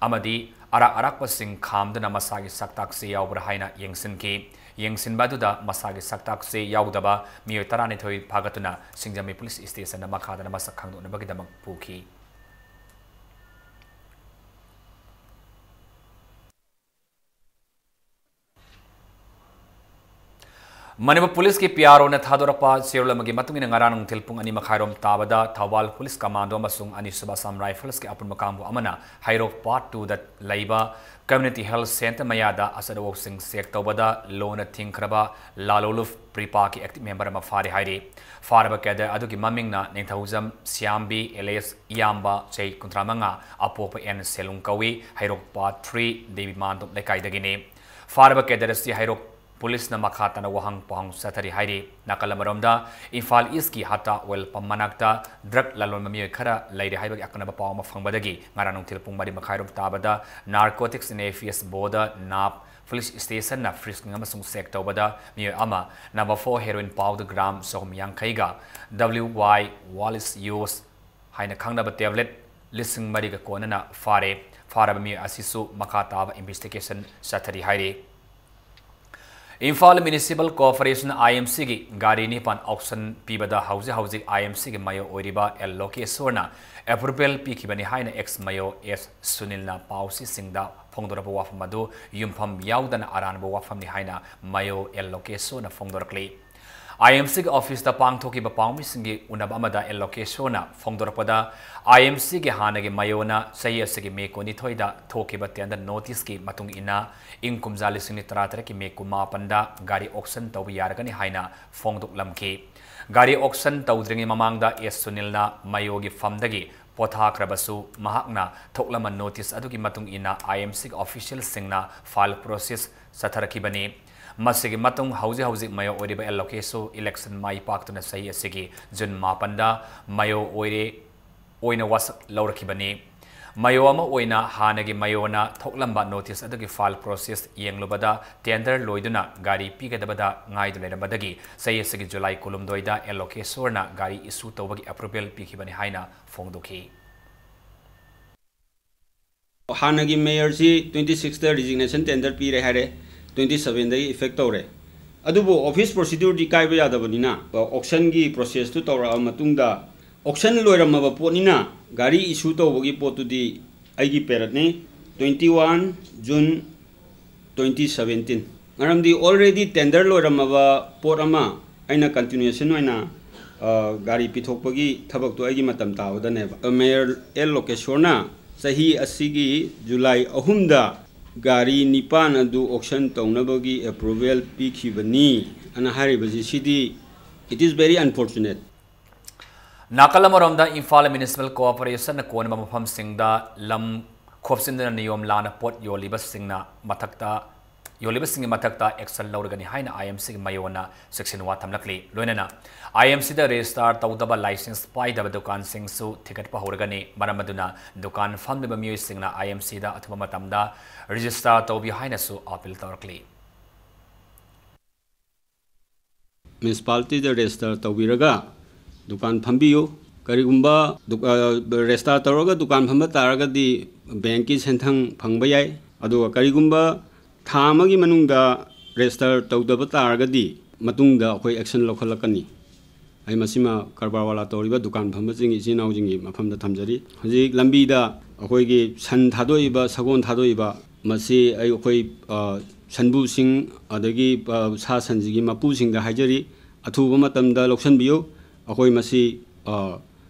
ꯑꯃꯗꯤ ꯑꯔꯥꯛ ꯑꯔꯥꯛꯄꯁꯤꯡ ꯈꯥꯝꯗꯨꯅ ꯃꯁꯥꯒꯤ ꯁꯛꯇꯥꯛꯁꯤ ꯌꯥꯎꯕ꯭ꯔꯥ ꯍꯥꯏꯅ ꯌꯦꯡꯁꯤꯟꯈꯤ꯫ ꯌꯦꯡꯁꯤꯟꯕ ꯑꯗꯨꯗ ꯃꯁꯥꯒꯤ ꯁꯛꯇꯥꯛꯁꯤ ꯌꯥꯎꯗꯕ ꯃꯤꯑꯣꯏ ꯇꯔꯥꯅꯤꯊꯣꯏ ꯐꯥꯒꯠꯇꯨꯅ ꯁꯤꯡꯖꯃꯩ ꯄꯨꯂꯤꯁ ꯁ꯭ꯇꯦꯁꯟꯗ ꯃꯈꯥ ꯇꯥꯅ ꯃꯁꯛ ꯈꯪꯗꯣꯛꯅꯕꯒꯤꯗꯃꯛ ꯄꯨꯈꯤ꯫ ꯃꯅꯤꯄꯨꯔ ꯄꯨꯂꯤꯁꯀꯤ ꯄꯤ ꯑꯥꯔ ꯑꯣꯅ ꯊꯥꯗꯣꯔꯛꯄ ꯆꯦꯔꯣꯜ ꯑꯃꯒꯤ ꯃꯇꯨꯡ ꯏꯟꯅ, ꯉꯔꯥꯡ ꯅꯨꯡꯊꯤꯜ ꯄꯨꯡ ꯑꯅꯤ ꯃꯈꯥꯏꯔꯣꯝ ꯇꯥꯕꯗ ꯊꯧꯕꯥꯜ ꯄꯨꯂꯤꯁ ꯀꯃꯥꯟꯗꯣ ꯑꯃꯁꯨꯡ ꯑꯅꯤꯁꯨꯕ ꯑꯁꯥꯝ ꯔꯥꯏꯐꯜꯁꯀꯤ ꯑꯄꯨꯟꯕ ꯀꯥꯡꯕꯨ ꯑꯃꯅ ꯍꯩꯔꯣꯛ ꯄꯥꯔꯠ ꯇꯨꯗ ꯂꯩꯕ ꯀꯝꯃ꯭ꯌꯨꯅꯤꯇꯤ ꯍꯦꯜꯊ ꯁꯦꯟꯇꯔ ꯃꯌꯥꯗ ꯑꯆꯠ ꯑꯋꯣꯛꯁꯤꯡ ꯆꯦꯛ ꯇꯧꯕꯗ ꯂꯣꯟꯅ ꯊꯤꯡꯈ꯭ꯔꯕ ꯂꯥꯂꯣꯂꯨꯞ ꯄ꯭ꯔꯤꯄꯥꯒꯤ ꯑꯦꯛꯇꯤꯚ ꯃꯦꯝꯕꯔ ꯑꯃ ꯐꯥꯔꯦ ꯍꯥꯏꯔꯤ꯫ ꯐꯥꯔꯕ ꯀꯦꯗꯔ ꯑꯗꯨꯒꯤ ꯃꯃꯤꯡꯅ ꯅꯤꯡꯊꯧꯖꯝ ꯁ꯭ꯌꯥꯝꯕꯤ ꯑꯦꯂꯤꯌꯥꯁ ꯏꯌꯥꯝꯕ, ꯆꯍꯤ ꯀꯨꯟꯊ꯭ꯔꯥ ꯃꯉꯥ, ꯑꯄꯣꯛꯄ ꯑꯦꯟ ꯁꯦꯂꯨꯡ ꯀꯧꯏ, ꯍꯩꯔꯣꯛ ꯄꯥꯔꯠ ꯊ꯭ꯔꯤ ꯗꯦꯕꯤ ꯃꯥꯟꯗꯣꯞ ꯂꯩꯀꯥꯏꯗꯒꯤꯅꯤ꯫ ꯐꯥꯔꯕ ꯀꯦꯗꯔ ꯑꯁꯤ ꯍꯩꯔꯣꯛ ꯄꯨꯂꯤꯁꯅ ꯃꯈꯥ ꯇꯥꯅ ꯋꯥꯍꯪ ꯄꯥꯎꯍꯪ ꯆꯠꯊꯔꯤ ꯍꯥꯏꯔꯤ꯫ ꯅꯥꯀꯜ ꯑꯃꯔꯣꯝꯗ, ꯏꯝꯐꯥꯜ ꯏꯁꯀꯤ ꯍꯇꯥ ꯑꯣꯏꯜ ꯄꯝ ꯃꯅꯥꯛꯇ ꯗ꯭ꯔꯒ ꯂꯂꯣꯟꯕ ꯃꯤꯑꯣꯏ ꯈꯔ ꯂꯩꯔꯦ ꯍꯥꯏꯕꯒꯤ ꯑꯀꯟꯅꯕ ꯄꯥꯎ ꯑꯃ ꯐꯪꯕꯗꯒꯤ ꯉꯔꯥꯡ ꯅꯨꯡꯊꯤꯜ ꯄꯨꯡ ꯃꯔꯤ ꯃꯈꯥꯏꯔꯣꯝ ꯇꯥꯕꯗ narcotics N A P S board, ꯅꯥꯞ, ꯄꯨꯂꯤꯁ ꯁ꯭ꯇꯦꯁꯟꯅ ꯐ꯭ꯔꯤꯁꯀꯤꯡ ꯑꯃꯁꯨꯡ ꯆꯦꯛ ꯇꯧꯕꯗ ꯃꯤꯑꯣꯏ ꯑꯃ number four heroin powder gram ꯆꯍꯨꯝ ꯌꯥꯡꯈꯩꯒ ꯗꯕ꯭ꯂꯤꯎ ꯋꯥꯏ ꯋꯥꯂꯤꯁ ꯌꯣꯁ ꯍꯥꯏꯅ ꯈꯪꯅꯕ ꯇꯦꯕ꯭ꯂꯦꯠ ꯂꯤꯁꯤꯡ ꯃꯔꯤꯒ ꯀꯣꯟꯅꯅ ꯐꯥꯔꯦ꯫ ꯐꯥꯔꯕ ꯃꯤꯑꯣꯏ ꯑꯁꯤꯁꯨ ꯃꯈꯥ ꯇꯥꯕ ꯏꯟꯚꯦꯁꯇꯤꯒꯦꯁꯟ ꯆꯠꯊꯔꯤ ꯍꯥꯏꯔꯤ꯫ ꯏꯝꯐꯥꯜ ꯃ꯭ꯌꯨꯅꯤꯁꯤꯄꯥꯜ ꯀꯣꯔꯄꯣꯔꯦꯁꯟ, ꯑꯥꯏ ꯑꯦꯝ ꯁꯤꯒꯤ ꯒꯥꯔꯤ ꯅꯤꯄꯥꯟ ꯑꯣꯛꯁꯟ ꯄꯤꯕꯗ ꯍꯧꯖꯤꯛ ꯍꯧꯖꯤꯛ ꯑꯥꯏ ꯑꯦꯝ ꯁꯤꯒꯤ ꯃꯦꯌꯣꯔ ꯑꯣꯏꯔꯤꯕ ꯑꯦꯜ ꯂꯣꯀꯦꯁꯣꯔꯅ ꯑꯦꯄ꯭ꯔꯨꯚꯦꯜ ꯄꯤꯈꯤꯕꯅꯤ ꯍꯥꯏꯅ ꯑꯦꯛꯁ ꯃꯦꯌꯣꯔ ꯑꯦꯁ ꯁꯨꯅꯤꯜꯅ ꯄꯥꯎ ꯆꯦꯁꯤꯡꯗ ꯐꯣꯡꯗꯣꯔꯛꯄ ꯋꯥꯐꯝ ꯑꯗꯨ ꯌꯨꯝꯐꯝ ꯌꯥꯎꯗꯅ ꯑꯔꯥꯟꯕ ꯋꯥꯐꯝꯅꯤ ꯍꯥꯏꯅ ꯃꯦꯌꯣꯔ ꯑꯦꯜ ꯂꯣꯀꯦꯁꯣꯔꯅ ꯐꯣꯡꯗꯣꯔꯛꯂꯤ꯫ ꯑꯥꯏ ꯑꯦꯝ ꯁꯤꯒꯤ ꯑꯣꯐꯤꯁꯇ ꯄꯥꯡꯊꯣꯛꯈꯤꯕ ꯄꯥꯎꯃꯤꯁꯤꯡꯒꯤ ꯎꯅꯕ ꯑꯃꯗ ꯑꯦꯜ ꯂꯣꯀꯦꯁꯣꯔꯅ ꯐꯣꯡꯗꯣꯔꯛꯄꯗ, ꯑꯥꯏ ꯑꯦꯝ ꯁꯤꯒꯤ ꯍꯥꯟꯅꯒꯤ ꯃꯦꯌꯣꯔꯅ ꯆꯍꯤ ꯑꯁꯤꯒꯤ ꯃꯦ ꯀꯨꯟꯅꯤꯊꯣꯏꯗ ꯊꯣꯛꯈꯤꯕ ꯇꯦꯟꯗꯔ ꯅꯣꯇꯤꯁꯀꯤ ꯃꯇꯨꯡ ꯏꯟꯅ ꯏꯪ ꯀꯨꯝꯖꯥ ꯂꯤꯁꯤꯡ ꯑꯅꯤ ꯇꯔꯥꯇꯔꯦꯠꯀꯤ ꯃꯦ ꯀꯨꯟꯃꯥꯄꯟꯗ ꯒꯥꯔꯤ ꯑꯣꯛꯁꯟ ꯇꯧꯕ ꯌꯥꯔꯒꯅꯤ ꯍꯥꯏꯅ ꯐꯣꯡꯗꯣꯛꯂꯝꯈꯤ꯫ ꯒꯥꯔꯤ ꯑꯣꯛꯁꯟ ꯇꯧꯗ꯭ꯔꯤꯉꯩ ꯃꯃꯥꯡꯗ ꯑꯦꯁ ꯁꯨꯅꯤꯜꯅ ꯃꯦꯌꯣꯔꯒꯤ ꯐꯝꯗꯒꯤ ꯄꯣꯊꯥꯈ꯭ꯔꯕꯁꯨ, ꯃꯍꯥꯛꯅ ꯊꯣꯛꯂꯝꯕ ꯅꯣꯇꯤꯁ ꯑꯗꯨꯒꯤ ꯃꯇꯨꯡ ꯏꯟꯅ ꯑꯥꯏ ꯑꯦꯝ ꯁꯤꯒꯤ ꯑꯣꯐꯤꯁꯤꯌꯦꯜꯁꯤꯡꯅ ꯐꯥꯏꯜ ꯄ꯭ꯔꯣꯁꯦꯁ ꯆꯠꯊꯔꯛꯈꯤꯕꯅꯤ꯫ ꯃꯁꯤꯒꯤ ꯃꯇꯨꯡ ꯍꯧꯖꯤꯛ ꯍꯧꯖꯤꯛ ꯃꯦꯌꯣꯔ ꯑꯣꯏꯔꯤꯕ ꯑꯦꯜ ꯂꯣꯀꯦꯁꯣꯔ ꯏꯂꯦꯛꯁꯟ ꯃꯥꯏ ꯄꯥꯛꯇꯨꯅ ꯆꯍꯤ ꯑꯁꯤꯒꯤ ꯖꯨꯟ ꯃꯥꯄꯟꯗ ꯃꯦꯌꯣꯔ ꯑꯣꯏꯔꯦ, ꯑꯣꯏꯅ ꯋꯥꯁꯛ ꯂꯧꯔꯛꯈꯤꯕꯅꯤ꯫ ꯃꯦꯌꯣꯔ ꯑꯃ ꯑꯣꯏꯅ ꯍꯥꯟꯅꯒꯤ ꯃꯦꯌꯣꯔꯅ ꯊꯣꯛꯂꯝꯕ ꯅꯣꯇꯤꯁ ꯑꯗꯨꯒꯤ ꯐꯥꯏꯜ ꯄ꯭ꯔꯣꯁꯦꯁ ꯌꯦꯡꯂꯨꯕꯗ, ꯇꯦꯟꯗꯔ ꯂꯣꯏꯗꯨꯅ ꯒꯥꯔꯤ ꯄꯤꯒꯗꯕꯗ ꯉꯥꯏꯗꯨꯅ ꯂꯩꯔꯝꯕꯗꯒꯤ ꯆꯍꯤ ꯑꯁꯤꯒꯤ ꯖꯨꯂꯥꯏ ꯀꯨꯟꯍꯨꯝꯗꯣꯏꯗ ꯑꯦꯜ ꯂꯣꯀꯦꯁꯣꯔꯅ ꯒꯥꯔꯤ ꯏꯁꯨ ꯇꯧꯕꯒꯤ ꯑꯦꯄ꯭ꯔꯨꯚꯦꯜ ꯄꯤꯈꯤꯕꯅꯤ ꯍꯥꯏꯅ ꯐꯣꯡꯗꯣꯛꯈꯤ꯫ ꯍꯥꯟꯅꯒꯤ ꯃꯦꯌꯔꯁꯤ ꯇ꯭ꯋꯦꯟꯇꯤ ꯁꯤꯛꯁꯇ ꯔꯤꯖꯤꯒꯅꯦꯁꯟ ꯇꯦꯟꯗꯔ ꯄꯤꯔꯦ ꯍꯥꯏꯔꯦ, ꯇ꯭ꯋꯦꯟꯇꯤ ꯁꯕꯦꯟꯗꯒꯤ ꯏꯐꯦꯛ ꯇꯧꯔꯦ꯫ ꯑꯗꯨꯕꯨ ꯑꯣꯐꯤꯁ ꯄ꯭ꯔꯣꯁꯤꯗ꯭ꯌꯨꯔꯗꯤ ꯀꯥꯏꯕ ꯌꯥꯗꯕꯅꯤꯅ, ꯑꯣꯛꯁꯟꯒꯤ ꯄ꯭ꯔꯣꯁꯦꯁꯇꯨ ꯇꯧꯔꯛꯑ ꯃꯇꯨꯡꯗ, ꯑꯣꯛꯁꯟ ꯂꯣꯏꯔꯝꯃꯕ ꯄꯣꯠꯅꯤꯅ, ꯒꯥꯔꯤ ꯏꯁꯨ ꯇꯧꯕꯒꯤ ꯄꯣꯠꯇꯨꯗꯤ ꯑꯩꯒꯤ ꯄꯦꯔꯠꯅꯤ, twenty one June twenty seventeen꯫ ꯃꯔꯝꯗꯤ already tender ꯂꯣꯏꯔꯝꯃꯕ ꯄꯣꯠ ꯑꯃ ꯑꯩꯅ continuation ꯑꯣꯏꯅ, ꯑ, ꯒꯥꯔꯤ ꯄꯤꯊꯣꯛꯄꯒꯤ ꯊꯕꯛꯇꯣ ꯑꯩꯒꯤ ꯃꯇꯝ ꯇꯥꯕꯗꯅꯦꯕ꯫ Mayor L Lokeshwar ꯅ ꯆꯍꯤ ꯑꯁꯤꯒꯤ July ꯑꯍꯨꯝꯗ ꯒꯥꯔꯤ ꯅꯤꯄꯥꯟ ꯑꯗꯨ auction ꯇꯧꯅꯕꯒꯤ approval ꯄꯤꯈꯤꯕꯅꯤ ꯑꯅ ꯍꯥꯏꯔꯤꯕꯁꯤ, ꯁꯤꯗꯤ it is very unfortunate꯫ ꯅꯥꯀꯜ ꯑꯃꯔꯣꯝꯗ ꯏꯝꯐꯥꯜ Municipal Corporation ꯅ ꯀꯣꯟꯕ ꯃꯐꯝꯁꯤꯡꯗ ꯂꯝ ꯈꯣꯞꯆꯤꯟꯗꯨꯅ ꯅꯤꯌꯣꯝ ꯂꯥꯟꯅ ꯄꯣꯠ ꯌꯣꯜꯂꯤꯕꯁꯤꯡꯅ ꯃꯊꯛꯇ, ꯌꯣꯜꯂꯤꯕꯁꯤꯡꯒꯤ ꯃꯊꯛꯇ action ꯂꯧꯔꯒꯅꯤ ꯍꯥꯏꯅ I M C ꯒꯤ ꯃꯥꯌꯣꯟꯅ ꯆꯦꯛꯁꯤꯟ ꯋꯥ ꯊꯝꯂꯛꯂꯤ꯫ ꯂꯣꯏꯅꯅ I M C the register ꯇꯧꯗꯕ license ꯄꯥꯏꯗꯕ ꯗꯨꯀꯥꯟꯁꯤꯡꯁꯨ ꯊꯤꯒꯠꯄ ꯍꯧꯔꯒꯅꯤ꯫ ꯃꯔꯝ ꯑꯗꯨꯅ ꯗꯨꯀꯥꯟ ꯐꯝꯂꯤꯕ ꯃꯤꯑꯣꯏꯁꯤꯡꯅ I M C ꯗ ꯑꯊꯨꯕ ꯃꯇꯝꯗ register ꯇꯧꯕꯤꯌꯨ ꯍꯥꯏꯅꯁꯨ appeal ꯇꯧꯔꯛꯂꯤ꯫ Municipality ꯗ register ꯇꯧꯕꯤꯔꯒ ꯗꯨꯀꯥꯟ ꯐꯝꯕꯤꯌꯨ꯫ ꯀꯔꯤꯒꯨꯝꯕ ꯗꯨ-, ꯑ, register ꯇꯧꯔꯒ ꯗꯨꯀꯥꯟ ꯐꯝꯕ ꯇꯥꯔꯒꯗꯤ bank ꯀꯤ ꯁꯦꯟꯊꯪ ꯐꯪꯕ ꯌꯥꯏ꯫ ꯑꯗꯨꯒ ꯀꯔꯤꯒꯨꯝꯕ ꯊꯥ ꯑꯃꯒꯤ ꯃꯅꯨꯡꯗ register ꯇꯧꯗꯕ ꯇꯥꯔꯒꯗꯤ ꯃꯇꯨꯡꯗ ꯑꯩꯈꯣꯏ action ꯂꯧꯈꯠꯂꯛꯀꯅꯤ꯫ ꯑꯩ ꯃꯁꯤꯃ ꯀꯔꯕꯥꯔ ꯋꯥꯂꯥ ꯇꯧꯔꯤꯕ ꯗꯨꯀꯥꯟ ꯐꯝꯕꯁꯤꯡ ꯏꯆꯤꯟ ꯏꯅꯥꯎꯁꯤꯡꯒꯤ ꯃꯐꯝꯗ ꯊꯝꯖꯔꯤ꯫ ꯍꯧꯖꯤꯛ ꯂꯝꯕꯤꯗ ꯑꯩꯈꯣꯏꯒꯤ ꯁꯟ ꯊꯥꯗꯣꯛꯏꯕ, ꯁꯒꯣꯜ ꯊꯥꯗꯣꯛꯏꯕ, ꯃꯁꯤ ꯑꯩ, ꯑꯩꯈꯣꯏ, ꯑ, ꯁꯟꯕꯨꯁꯤꯡ ꯑꯗꯒꯤ, ꯑ, ꯁꯥ ꯁꯟꯁꯤꯒꯤ ꯃꯄꯨꯁꯤꯡꯗ ꯍꯥꯏꯖꯔꯤ, ꯑꯊꯨꯕ ꯃꯇꯝꯗ ꯂꯧꯁꯤꯟꯕꯤꯌꯨ꯫ ꯑꯩꯈꯣꯏ ꯃꯁꯤ, ꯑ,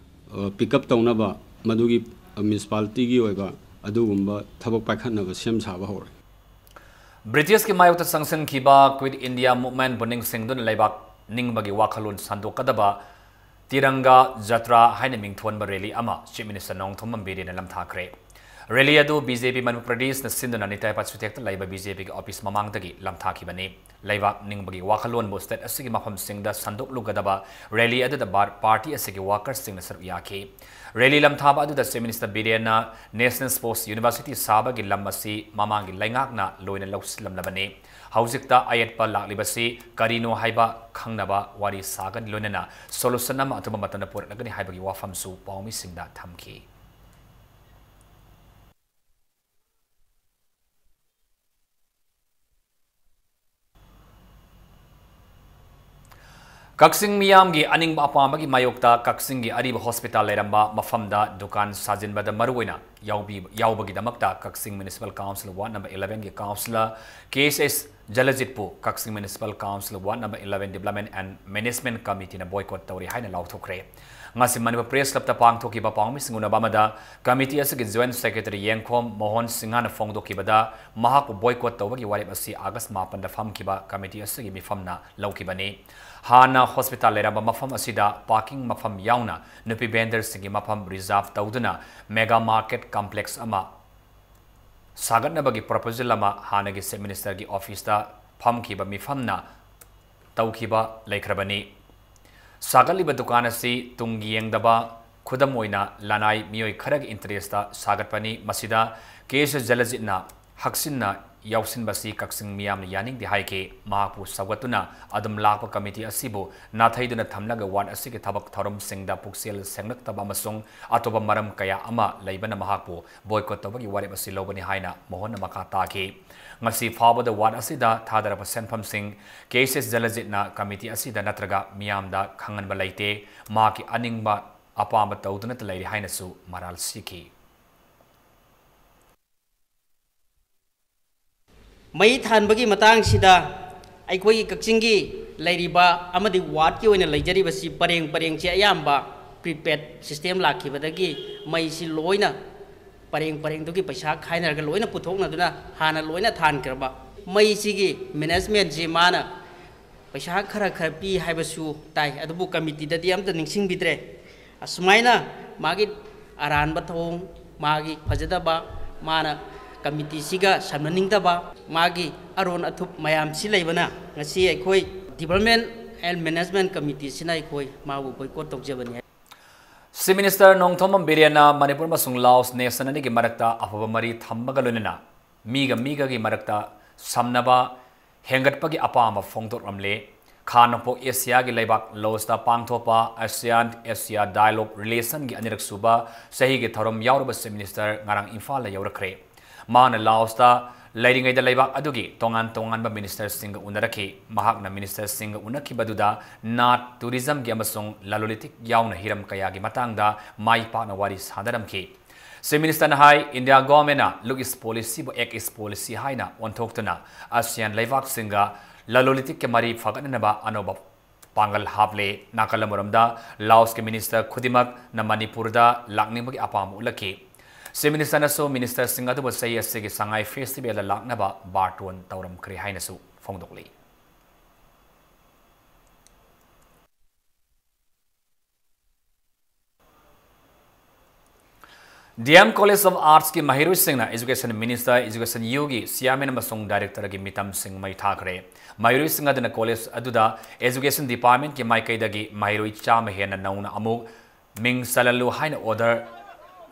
ꯑ, pick up ꯇꯧꯅꯕ ꯃꯗꯨꯒꯤ, ꯑ, municipality ꯒꯤ ꯑꯣꯏꯕ ꯑꯗꯨꯒꯨꯝꯕ ꯊꯕꯛ ꯄꯥꯏꯈꯠꯅꯕ ꯁꯦꯝ ꯁꯥꯕ ꯍꯧꯔꯦ꯫ ꯕ꯭ꯔꯤꯇꯤꯁꯀꯤ ꯃꯥꯌꯣꯛꯇ ꯆꯪꯁꯤꯟꯈꯤꯕ Quit India Movement ꯕꯨ ꯅꯤꯡꯁꯤꯡꯗꯨꯅ ꯂꯩꯕꯥꯛ ꯅꯤꯡꯕꯒꯤ ꯋꯥꯈꯜꯂꯣꯟ ꯁꯟꯗꯣꯛꯀꯗꯕ ꯇꯤꯔꯪꯒꯥ ꯖꯇ꯭ꯔꯥ ꯍꯥꯏꯅ ꯃꯤꯡꯊꯣꯟꯕ rally ꯑꯃ Chief Minister ꯅꯣꯡꯊꯣꯝꯕꯝ ꯕꯤꯔꯦꯟꯅ ꯂꯝꯊꯥꯈ꯭ꯔꯦ꯫ Rally ꯑꯗꯨ B J P ꯃꯅꯤꯄꯨꯔ ꯄ꯭ꯔꯗꯦꯁꯅ ꯁꯤꯟꯗꯨꯅ ꯅꯤꯇꯥꯏ ꯄꯥꯠꯁꯨꯊꯦꯛꯇ ꯂꯩꯕ B J P ꯒꯤ office ꯃꯃꯥꯡꯗꯒꯤ ꯂꯝꯊꯥꯈꯤꯕꯅꯤ꯫ ꯂꯩꯕꯥꯛ ꯅꯤꯡꯕꯒꯤ ꯋꯥꯈꯜꯂꯣꯟꯕꯨ state ꯑꯁꯤꯒꯤ ꯃꯐꯝꯁꯤꯡꯗ ꯁꯟꯗꯣꯛꯂꯨꯒꯗꯕ rally ꯑꯗꯨꯗ ꯕꯥꯔ-, party ꯑꯁꯤꯒꯤ workers ꯁꯤꯡꯅ ꯁꯔꯨꯛ ꯌꯥꯈꯤ꯫ Rally ꯂꯝꯊꯥꯕ ꯑꯗꯨꯗ Chief Minister ꯕꯤꯔꯦꯟꯅ National Sports University ꯁꯥꯕꯒꯤ ꯂꯝ ꯑꯁꯤ ꯃꯃꯥꯡꯒꯤ ꯂꯩꯉꯥꯛꯅ ꯂꯣꯏꯅ ꯂꯧꯁꯤꯜꯂꯝꯂꯕꯅꯤ꯫ ꯍꯧꯖꯤꯛꯇ ꯑꯌꯦꯠꯄ ꯂꯥꯛꯂꯤꯕꯁꯤ ꯀꯔꯤꯅꯣ ꯍꯥꯏꯕ ꯈꯪꯅꯕ ꯋꯥꯔꯤ ꯁꯥꯒꯅꯤ, ꯂꯣꯏꯅꯅ solution ꯑꯃ ꯑꯊꯨꯕ ꯃꯇꯝꯗ ꯄꯨꯔꯛꯂꯒꯅꯤ ꯍꯥꯏꯕꯒꯤ ꯋꯥꯐꯝꯁꯨ ꯄꯥꯎꯃꯤꯁꯤꯡꯗ ꯊꯝꯈꯤ꯫ ꯀꯛꯆꯤꯡ ꯃꯤꯌꯥꯝꯒꯤ ꯑꯅꯤꯡꯕ ꯑꯄꯥꯝꯕꯒꯤ ꯃꯥꯌꯣꯛꯇ ꯀꯛꯆꯤꯡꯒꯤ ꯑꯔꯤꯕ ꯍꯣꯁꯄꯤꯇꯥꯜ ꯂꯩꯔꯝꯕ ꯃꯐꯝꯗ ꯗꯨꯀꯥꯟ ꯁꯥꯖꯤꯟꯕꯗ ꯃꯔꯨꯑꯣꯏꯅ ꯌꯥꯎꯕꯤ-, ꯌꯥꯎꯕꯒꯤꯗꯃꯛꯇ ꯀꯛꯆꯤꯡ Municipal Council Ward number eleven ꯒꯤ councillor K S S ꯖꯂꯖꯤꯠꯄꯨ Kakching Municipal Council Ward number eleven Development and Management Committee ꯅ boycott ꯇꯧꯔꯤ ꯍꯥꯏꯅ ꯂꯥꯎꯊꯣꯛꯈ꯭ꯔꯦ꯫ ꯉꯁꯤ ꯃꯅꯤꯄꯨꯔ Press Club ꯇ ꯄꯥꯡꯊꯣꯛꯈꯤꯕ ꯄꯥꯎꯃꯤꯁꯤꯡ ꯎꯅꯕ ꯑꯃꯗ committee ꯑꯁꯤꯒꯤ Joint Secretary ꯌꯦꯡꯈꯣꯝ ꯃꯣꯍꯟ ꯁꯤꯡꯍꯅ ꯐꯣꯡꯗꯣꯛꯈꯤꯕꯗ, ꯃꯍꯥꯛꯄꯨ boycott ꯇꯧꯕꯒꯤ ꯋꯥꯔꯦꯞ ꯑꯁꯤ August ꯃꯥꯄꯟꯗ ꯐꯝꯈꯤꯕ committee ꯑꯁꯤꯒꯤ ꯃꯤꯐꯝꯅ ꯂꯧꯈꯤꯕꯅꯤ꯫ ꯍꯥꯟꯅ ꯍꯣꯁꯄꯤꯇꯥꯜ ꯂꯩꯔꯝꯕ ꯃꯐꯝ ꯑꯁꯤꯗ parking ꯃꯐꯝ ꯌꯥꯎꯅ ꯅꯨꯄꯤ vendor ꯁꯤꯡꯒꯤ ꯃꯐꯝ reserve ꯇꯧꯗꯨꯅ mega market complex ꯑꯃ ꯁꯥꯒꯠꯅꯕꯒꯤ proposal ꯑꯃ ꯍꯥꯟꯅꯒꯤ Chief Minister ꯒꯤ office ꯇ ꯐꯝꯈꯤꯕ ꯃꯤꯐꯝꯅ ꯇꯧꯈꯤꯕ ꯂꯩꯈ꯭ꯔꯕꯅꯤ꯫ ꯁꯥꯒꯠꯂꯤꯕ ꯗꯨꯀꯥꯟ ꯑꯁꯤ ꯇꯨꯡ ꯌꯦꯡꯗꯕ, ꯈꯨꯗꯝ ꯑꯣꯏꯅ ꯂꯅꯥꯏ ꯃꯤꯑꯣꯏ ꯈꯔꯒꯤ interest ꯇ ꯁꯥꯒꯠꯄꯅꯤ꯫ ꯃꯁꯤꯗ ꯀꯦ ꯑꯦꯁ ꯖꯂꯖꯤꯠꯅ ꯍꯛꯆꯤꯟꯅ ꯌꯥꯎꯁꯤꯟꯕꯁꯤ ꯀꯛꯆꯤꯡ ꯃꯤꯌꯥꯝꯅ ꯌꯥꯅꯤꯡꯗꯦ ꯍꯥꯏꯈꯤ꯫ ꯃꯍꯥꯛꯄꯨ ꯁꯧꯒꯠꯇꯨꯅ ꯑꯗꯨꯝ ꯂꯥꯛꯄ committee ꯑꯁꯤꯕꯨ ꯅꯥꯊꯩꯗꯨꯅ ꯊꯝꯂꯒ ward ꯑꯁꯤꯒꯤ ꯊꯕꯛ ꯊꯧꯔꯝꯁꯤꯡꯗ ꯄꯨꯛꯆꯦꯜ ꯁꯦꯡꯂꯛꯇꯕ ꯑꯃꯁꯨꯡ ꯑꯇꯣꯞꯄ ꯃꯔꯝ ꯀꯌꯥ ꯑꯃ ꯂꯩꯕꯅ ꯃꯍꯥꯛꯄꯨ boycott ꯇꯧꯕꯒꯤ ꯋꯥꯔꯦꯞ ꯑꯁꯤ ꯂꯧꯕꯅꯤ ꯍꯥꯏꯅ ꯃꯣꯍꯟꯅ ꯃꯈꯥ ꯇꯥꯈꯤ꯫ ꯉꯁꯤ ꯐꯥꯎꯕꯗ ward ꯑꯁꯤꯗ ꯊꯥꯗꯔꯕ ꯁꯦꯟꯐꯝꯁꯤꯡ ꯀꯦ ꯑꯦꯁ ꯑꯦꯁ ꯖꯂꯖꯤꯠꯅ committee ꯑꯁꯤꯗ ꯅꯠꯇ꯭ꯔꯒ ꯃꯤꯌꯥꯝꯗ ꯈꯪꯍꯟꯕ ꯂꯩꯇꯦ꯫ ꯃꯍꯥꯛꯀꯤ ꯑꯅꯤꯡꯕ ꯑꯄꯥꯝꯕ ꯇꯧꯗꯨꯅꯇ ꯂꯩꯔꯤ ꯍꯥꯏꯅꯁꯨ ꯃꯔꯥꯜ ꯁꯤꯈꯤ꯫ ꯃꯩ ꯊꯥꯟꯕꯒꯤ ꯃꯇꯥꯡꯁꯤꯗ ꯑꯩꯈꯣꯏꯒꯤ ꯀꯛꯆꯤꯡꯒꯤ ꯂꯩꯔꯤꯕ ꯑꯃꯗꯤ ward ꯀꯤ ꯑꯣꯏꯅ ꯂꯩꯖꯔꯤꯕꯁꯤ ꯄꯔꯦꯡ ꯄꯔꯦꯡꯁꯤ ꯑꯌꯥꯝꯕ prepaid system ꯂꯥꯛꯈꯤꯕꯗꯒꯤ ꯃꯩꯁꯤ ꯂꯣꯏꯅ ꯄꯔꯦꯡ ꯄꯔꯦꯡꯗꯨꯒꯤ ꯄꯩꯁꯥ ꯈꯥꯏꯅꯔꯒ ꯂꯣꯏꯅ ꯄꯨꯊꯣꯛꯅꯗꯨꯅ ꯍꯥꯟꯅ ꯂꯣꯏꯅ ꯊꯥꯟꯈ꯭ꯔꯕ꯫ ꯃꯩꯁꯤꯒꯤ management ꯁꯤ ꯃꯥꯅ ꯄꯩꯁꯥ ꯈꯔ ꯈꯔ ꯄꯤ ꯍꯥꯏꯕꯁꯨ ꯇꯥꯏ, ꯑꯗꯨꯕꯨ committee ꯗꯗꯤ ꯑꯝꯇ ꯅꯤꯡꯁꯤꯡꯕꯤꯗ꯭ꯔꯦ꯫ ꯑꯁꯨꯃꯥꯏꯅ ꯃꯥꯒꯤ ꯑꯔꯥꯟꯕ ꯊꯧꯑꯣꯡ, ꯃꯥꯒꯤ ꯐꯖꯗꯕ, ꯃꯥꯅ committee ꯁꯤꯒ ꯁꯝꯅꯅꯤꯡꯗꯕ, ꯃꯥꯒꯤ ꯑꯔꯣꯟ ꯑꯊꯨꯞ ꯃꯌꯥꯝꯁꯤ ꯂꯩꯕꯅ ꯉꯁꯤ ꯑꯩꯈꯣꯏ Development and Management Committee ꯁꯤꯅ ꯑꯩꯈꯣꯏ ꯃꯥꯕꯨ boycott ꯇꯧꯖꯕꯅꯤ꯫ Chief Minister ꯅꯣꯡꯊꯣꯝꯕꯝ ꯕꯤꯔꯦꯟꯅ ꯃꯅꯤꯄꯨꯔ ꯑꯃꯁꯨꯡ Laos nation ꯑꯅꯤꯒꯤ ꯃꯔꯛꯇ ꯑꯐꯕ ꯃꯔꯤ ꯊꯝꯕꯒ ꯂꯣꯏꯅꯅ ꯃꯤꯒ ꯃꯤꯒꯒꯤ ꯃꯔꯛꯇ ꯁꯝꯅꯕ ꯍꯦꯟꯒꯠꯄꯒꯤ ꯑꯄꯥꯝꯕ ꯐꯣꯡꯗꯣꯛꯂꯝꯂꯦ꯫ ꯈꯥ ꯅꯣꯡꯄꯣꯛ ꯑꯦꯁꯤꯌꯥꯒꯤ ꯂꯩꯕꯥꯛ Laos ꯇ ꯄꯥꯡꯊꯣꯛꯄ ASEAN Asia Dialogue relation ꯒꯤ ꯑꯅꯤꯔꯛ ꯁꯨꯕ ꯆꯍꯤꯒꯤ ꯊꯧꯔꯝ ꯌꯥꯎꯔꯨꯕ Chief Minister ꯉꯔꯥꯡ ꯏꯝꯐꯥꯜꯗ ꯌꯧꯔꯛꯈ꯭ꯔꯦ꯫ ꯃꯥꯅ Laos ꯇ ꯂꯩꯔꯤꯉꯩꯗ ꯂꯩꯕꯥꯛ ꯑꯗꯨꯒꯤ ꯇꯣꯉꯥꯟ ꯇꯣꯉꯥꯟꯕ ministerꯁꯤꯡꯒ ꯎꯅꯔꯛꯈꯤ꯫ ꯃꯍꯥꯛꯅ ministerꯁꯤꯡꯒ ꯎꯅꯈꯤꯕꯗꯨꯗ ꯅꯥꯠ, tourismꯒꯤ ꯑꯃꯁꯨꯡ ꯂꯂꯣꯟ ꯏꯇꯤꯛ ꯌꯥꯎꯅ ꯍꯤꯔꯝ ꯀꯌꯥꯒꯤ ꯃꯇꯥꯡꯗ ꯃꯥꯏ ꯄꯥꯛꯅ ꯋꯥꯔꯤ ꯁꯥꯅꯔꯝꯈꯤ꯫ Chief ministerꯅ ꯍꯥꯏ, India governmentꯅ Look East policyꯕꯨ Act East policy ꯍꯥꯏꯅ ꯑꯣꯟꯊꯣꯛꯇꯨꯅ ASEAN ꯂꯩꯕꯥꯛꯁꯤꯡꯒ ꯂꯂꯣꯟ ꯏꯇꯤꯛꯀꯤ ꯃꯔꯤ ꯐꯒꯠꯅꯅꯕ ꯑꯅꯧꯕ ꯄꯥꯡꯒꯜ ꯍꯥꯞꯂꯦ꯫ ꯅꯥꯀꯜ ꯑꯃꯔꯣꯝꯗ, ꯂꯥꯑꯣꯁꯀꯤ minister ꯈꯨꯗꯤꯡꯃꯛꯅ ꯃꯅꯤꯄꯨꯔꯗ ꯂꯥꯛꯅꯤꯡꯕꯒꯤ ꯑꯄꯥꯝꯕ ꯎꯠꯂꯛꯈꯤ꯫ Chief ministerꯅꯁꯨ ministerꯁꯤꯡ ꯑꯗꯨꯕꯨ ꯆꯍꯤ ꯑꯁꯤꯒꯤ ꯁꯉꯥꯏ festivalꯗ ꯂꯥꯛꯅꯕ ꯕꯥꯔꯇꯣꯟ ꯇꯧꯔꯝꯈ꯭ꯔꯦ ꯍꯥꯏꯅꯁꯨ ꯐꯣꯡꯗꯣꯛꯂꯤ꯫ D M College of Artsꯀꯤ ꯃꯍꯩꯔꯣꯏꯁꯤꯡꯅ Education Minister, Education Uꯒꯤ chairman ꯑꯃꯁꯨꯡ directorꯒꯤ ꯃꯤꯇꯝꯁꯤꯡ ꯃꯩ ꯊꯥꯈ꯭ꯔꯦ꯫ ꯃꯍꯩꯔꯣꯏꯁꯤꯡ ꯑꯗꯨꯅ college ꯑꯗꯨꯗ education departmentꯀꯤ ꯃꯥꯏꯀꯩꯗꯒꯤ ꯃꯍꯩꯔꯣꯏ ꯆꯥꯝꯃ ꯍꯦꯟꯅ ꯅꯧꯅ ꯑꯃꯨꯛ ꯃꯤꯡ ꯆꯜꯍꯜꯂꯨ ꯍꯥꯏꯅ order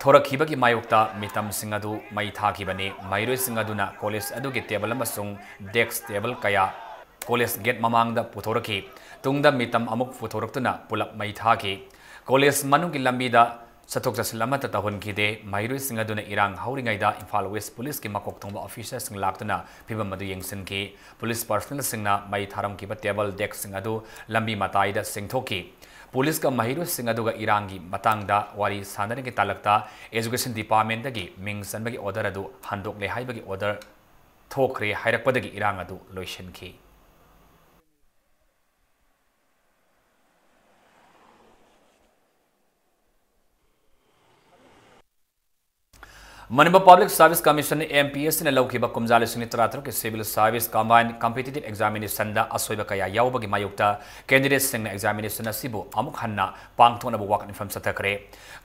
ꯊꯣꯔꯛꯈꯤꯕꯒꯤ ꯃꯥꯌꯣꯛꯇ ꯃꯤꯇꯝꯁꯤꯡ ꯑꯗꯨ ꯃꯩ ꯊꯥꯈꯤꯕꯅꯤ꯫ ꯃꯍꯩꯔꯣꯏꯁꯤꯡ ꯑꯗꯨꯅ college ꯑꯗꯨꯒꯤ table ꯑꯃꯁꯨꯡ desk table ꯀꯌꯥ college gate ꯃꯃꯥꯡꯗ ꯄꯨꯊꯣꯔꯛꯈꯤ꯫ ꯇꯨꯡꯗ ꯃꯤꯇꯝ ꯑꯃꯨꯛ ꯄꯨꯊꯣꯔꯛꯇꯨꯅ ꯄꯨꯂꯞ ꯃꯩ ꯊꯥꯈꯤ꯫ College ꯃꯅꯨꯡꯒꯤ ꯂꯝꯕꯤꯗ ꯆꯠꯊꯣꯛ ꯆꯠꯁꯤꯟ ꯑꯃꯠꯇ ꯇꯧꯍꯟꯈꯤꯗꯦ꯫ ꯃꯍꯩꯔꯣꯏꯁꯤꯡ ꯑꯗꯨꯅ ꯏꯔꯥꯡ ꯍꯧꯔꯤꯉꯩꯗ ꯏꯝꯐꯥꯜ West Policeꯀꯤ ꯃꯀꯣꯛ ꯊꯣꯡꯕ officerꯁꯤꯡ ꯂꯥꯛꯇꯨꯅ ꯐꯤꯚꯝ ꯑꯗꯨ ꯌꯦꯡꯁꯤꯟꯈꯤ꯫ Police personnelꯁꯤꯡꯅ ꯃꯩ ꯊꯥꯔꯝꯈꯤꯕ table deskꯁꯤꯡ ꯑꯗꯨ ꯂꯝꯕꯤ ꯃꯇꯥꯏꯗ ꯁꯦꯡꯊꯣꯛꯈꯤ꯫ Policeꯀ ꯃꯍꯩꯔꯣꯏꯁꯤꯡ ꯑꯗꯨꯒ ꯏꯔꯥꯡꯒꯤ ꯃꯇꯥꯡꯗ ꯋꯥꯔꯤ ꯁꯥꯅꯔꯤꯉꯩ ꯇꯥꯂꯛꯇ Education Departmentꯇꯒꯤ ꯃꯤꯡ ꯆꯟꯕꯒꯤ order ꯑꯗꯨ ꯍꯟꯗꯣꯛꯂꯦ ꯍꯥꯏꯕꯒꯤ order ꯊꯣꯛꯈ꯭ꯔꯦ ꯍꯥꯏꯔꯛꯄꯗꯒꯤ ꯏꯔꯥꯡ ꯑꯗꯨ ꯂꯣꯏꯁꯤꯟꯈꯤ꯫ Manipur Public Service Commission, M P S Cꯅ ꯂꯧꯈꯤꯕ ꯀꯨꯝꯖꯥ ꯂꯤꯁꯤꯡ ꯑꯅꯤ ꯇꯔꯥꯇꯔꯨꯛꯀꯤ Civil Service Combined Competitive Examinationꯗ ꯑꯁꯣꯏꯕ ꯀꯌꯥ ꯌꯥꯎꯕꯒꯤ ꯃꯥꯌꯣꯛꯇ candidateꯁꯤꯡꯅ examination ꯑꯁꯤꯕꯨ ꯑꯃꯨꯛ ꯍꯟꯅ ꯄꯥꯡꯊꯣꯛꯅꯕ ꯋꯥꯀꯠ ꯃꯤꯐꯝ ꯆꯠꯊꯈ꯭ꯔꯦ꯫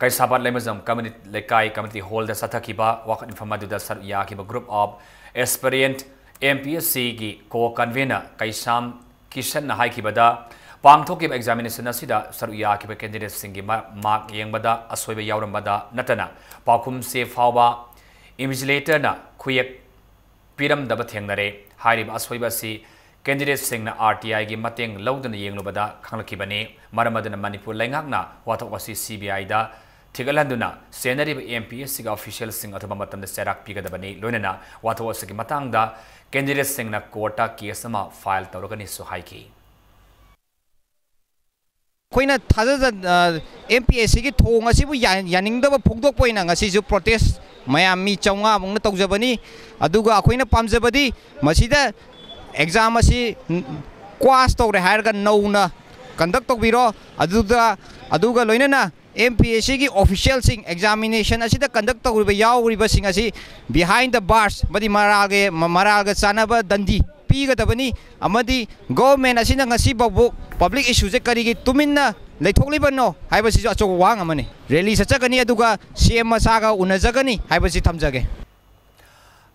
ꯀꯩꯁꯥꯝꯄꯥꯠ ꯂꯩꯃꯖꯝ community ꯂꯩꯀꯥꯏ community hallꯗ ꯆꯠꯊꯈꯤꯕ ꯋꯥꯀꯠ ꯃꯤꯐꯝ ꯑꯗꯨꯗ ꯁꯔꯨꯛ ꯌꯥꯈꯤꯕ group of aspirant M P S Cꯒꯤ co-convener ꯀꯩꯁꯥꯝ ꯀꯤꯁꯟꯅ ꯍꯥꯏꯈꯤꯕꯗ, ꯄꯥꯡꯊꯣꯛꯈꯤꯕ examination ꯑꯁꯤꯗ ꯁꯔꯨꯛ ꯌꯥꯈꯤꯕ candidateꯁꯤꯡꯒꯤ ꯃ-, mark ꯌꯦꯡꯕꯗ ꯑꯁꯣꯏꯕ ꯌꯥꯎꯔꯝꯕꯗ ꯅꯠꯇꯅ ꯄꯥꯎꯈꯨꯝ ꯆꯦ ꯐꯥꯎꯕ invigilatorꯅ ꯈꯨꯌꯦꯛ ꯄꯤꯔꯝꯗꯕ ꯊꯦꯡꯅꯔꯦ꯫ ꯍꯥꯏꯔꯤꯕ ꯑꯁꯣꯏꯕ ꯑꯁꯤ candidateꯁꯤꯡꯅ R T Iꯒꯤ ꯃꯇꯦꯡ ꯂꯧꯗꯨꯅ ꯌꯦꯡꯂꯨꯕꯗ ꯈꯪꯂꯛꯈꯤꯕꯅꯤ꯫ ꯃꯔꯝ ꯑꯗꯨꯅ ꯃꯅꯤꯄꯨꯔ ꯂꯩꯉꯥꯛꯅ ꯋꯥꯊꯣꯛ ꯑꯁꯤ C B Iꯗ ꯊꯤꯒꯠꯍꯟꯗꯨꯅ ꯆꯦꯟꯅꯔꯤꯕ ꯑꯦꯝ ꯄꯤ ꯑꯦꯁ ꯁꯤꯒꯤ ꯑꯣꯐꯤꯁꯤꯌꯦꯜꯁꯤꯡ ꯑꯊꯨꯕ ꯃꯇꯝꯗ ꯆꯩꯔꯥꯛ ꯄꯤꯒꯗꯕꯅꯤ꯫ ꯂꯣꯏꯅꯅ ꯋꯥꯊꯣꯛ ꯑꯁꯤꯒꯤ ꯃꯇꯥꯡꯗ ꯀꯦꯟꯗꯤꯗꯦꯠꯁꯤꯡꯅ ꯀꯣꯔꯠꯇ ꯀꯦꯁ ꯑꯃ ꯐꯥꯏꯜ ꯇꯧꯔꯒꯅꯤꯁꯨ ꯍꯥꯏꯈꯤ꯫ ꯑꯩꯈꯣꯏꯅ ꯊꯥꯖꯖ-, ꯑ, ꯑꯦꯝ ꯄꯤ ꯑꯦꯁ ꯁꯤꯒꯤ ꯊꯣꯡ ꯑꯁꯤꯕꯨ ꯌꯥ-, ꯌꯥꯅꯤꯡꯗꯕ ꯐꯣꯡꯗꯣꯛꯄ ꯑꯣꯏꯅ ꯉꯁꯤꯁꯨ ꯄ꯭ꯔꯣꯇꯦꯁ ꯃꯌꯥꯝ ꯃꯤ ꯆꯥꯝꯃꯉꯥ ꯃꯨꯛꯅ ꯇꯧꯖꯕꯅꯤ꯫ ꯑꯗꯨꯒ ꯑꯩꯈꯣꯏꯅ ꯄꯥꯝꯖꯕꯗꯤ ꯃꯁꯤꯗ ꯑꯦꯛꯖꯥꯝ ꯑꯁꯤ ꯀ꯭ꯋꯥꯁ ꯇꯧꯔꯦ ꯍꯥꯏꯔꯒ ꯅꯧꯅ ꯀꯟꯗꯛ ꯇꯧꯕꯤꯔꯣ꯫ ꯑꯗꯨꯗ, ꯑꯗꯨꯒ ꯂꯣꯏꯅꯅ ꯑꯦꯝ ꯄꯤ ꯑꯦꯁ ꯁꯤꯒꯤ ꯑꯣꯐꯤꯁꯤꯌꯦꯜꯁꯤꯡ ꯑꯦꯛꯖꯥꯃꯤꯅꯦꯁꯟ ꯑꯁꯤꯗ ꯀꯟꯗꯛ ꯇꯧꯔꯤꯕ ꯌꯥꯎꯔꯤꯕꯁꯤꯡ ꯑꯁꯤ behind the bars ꯑꯃꯗꯤ ꯃꯔꯥꯜꯒꯤ, ꯃ-, ꯃꯔꯥꯜꯒ ꯆꯥꯟꯅꯕ ꯗꯟꯗꯤ ꯄꯤꯒꯗꯕꯅꯤ꯫ ꯑꯃꯗꯤ ꯒꯣꯚꯔꯟꯃꯦꯟ ꯑꯁꯤꯅ ꯉꯁꯤ ꯐꯥꯎꯕ ꯄꯕ꯭ꯂꯤꯛ ꯏꯁꯨꯁꯦ ꯀꯔꯤꯒꯤ ꯇꯨꯃꯤꯟꯅ ꯂꯩꯊꯣꯛꯂꯤꯕꯅꯣ ꯍꯥꯏꯕꯁꯤꯁꯨ ꯑꯆꯧꯕ ꯋꯥꯍꯪ ꯑꯃꯅꯤ꯫ ꯔꯦꯂꯤ ꯆꯠꯆꯒꯅꯤ, ꯑꯗꯨꯒ ꯁꯤ ꯑꯦꯝ ꯃꯁꯥꯒ ꯎꯅꯖꯒꯅꯤ ꯍꯥꯏꯕꯁꯤ ꯊꯝꯖꯒꯦ꯫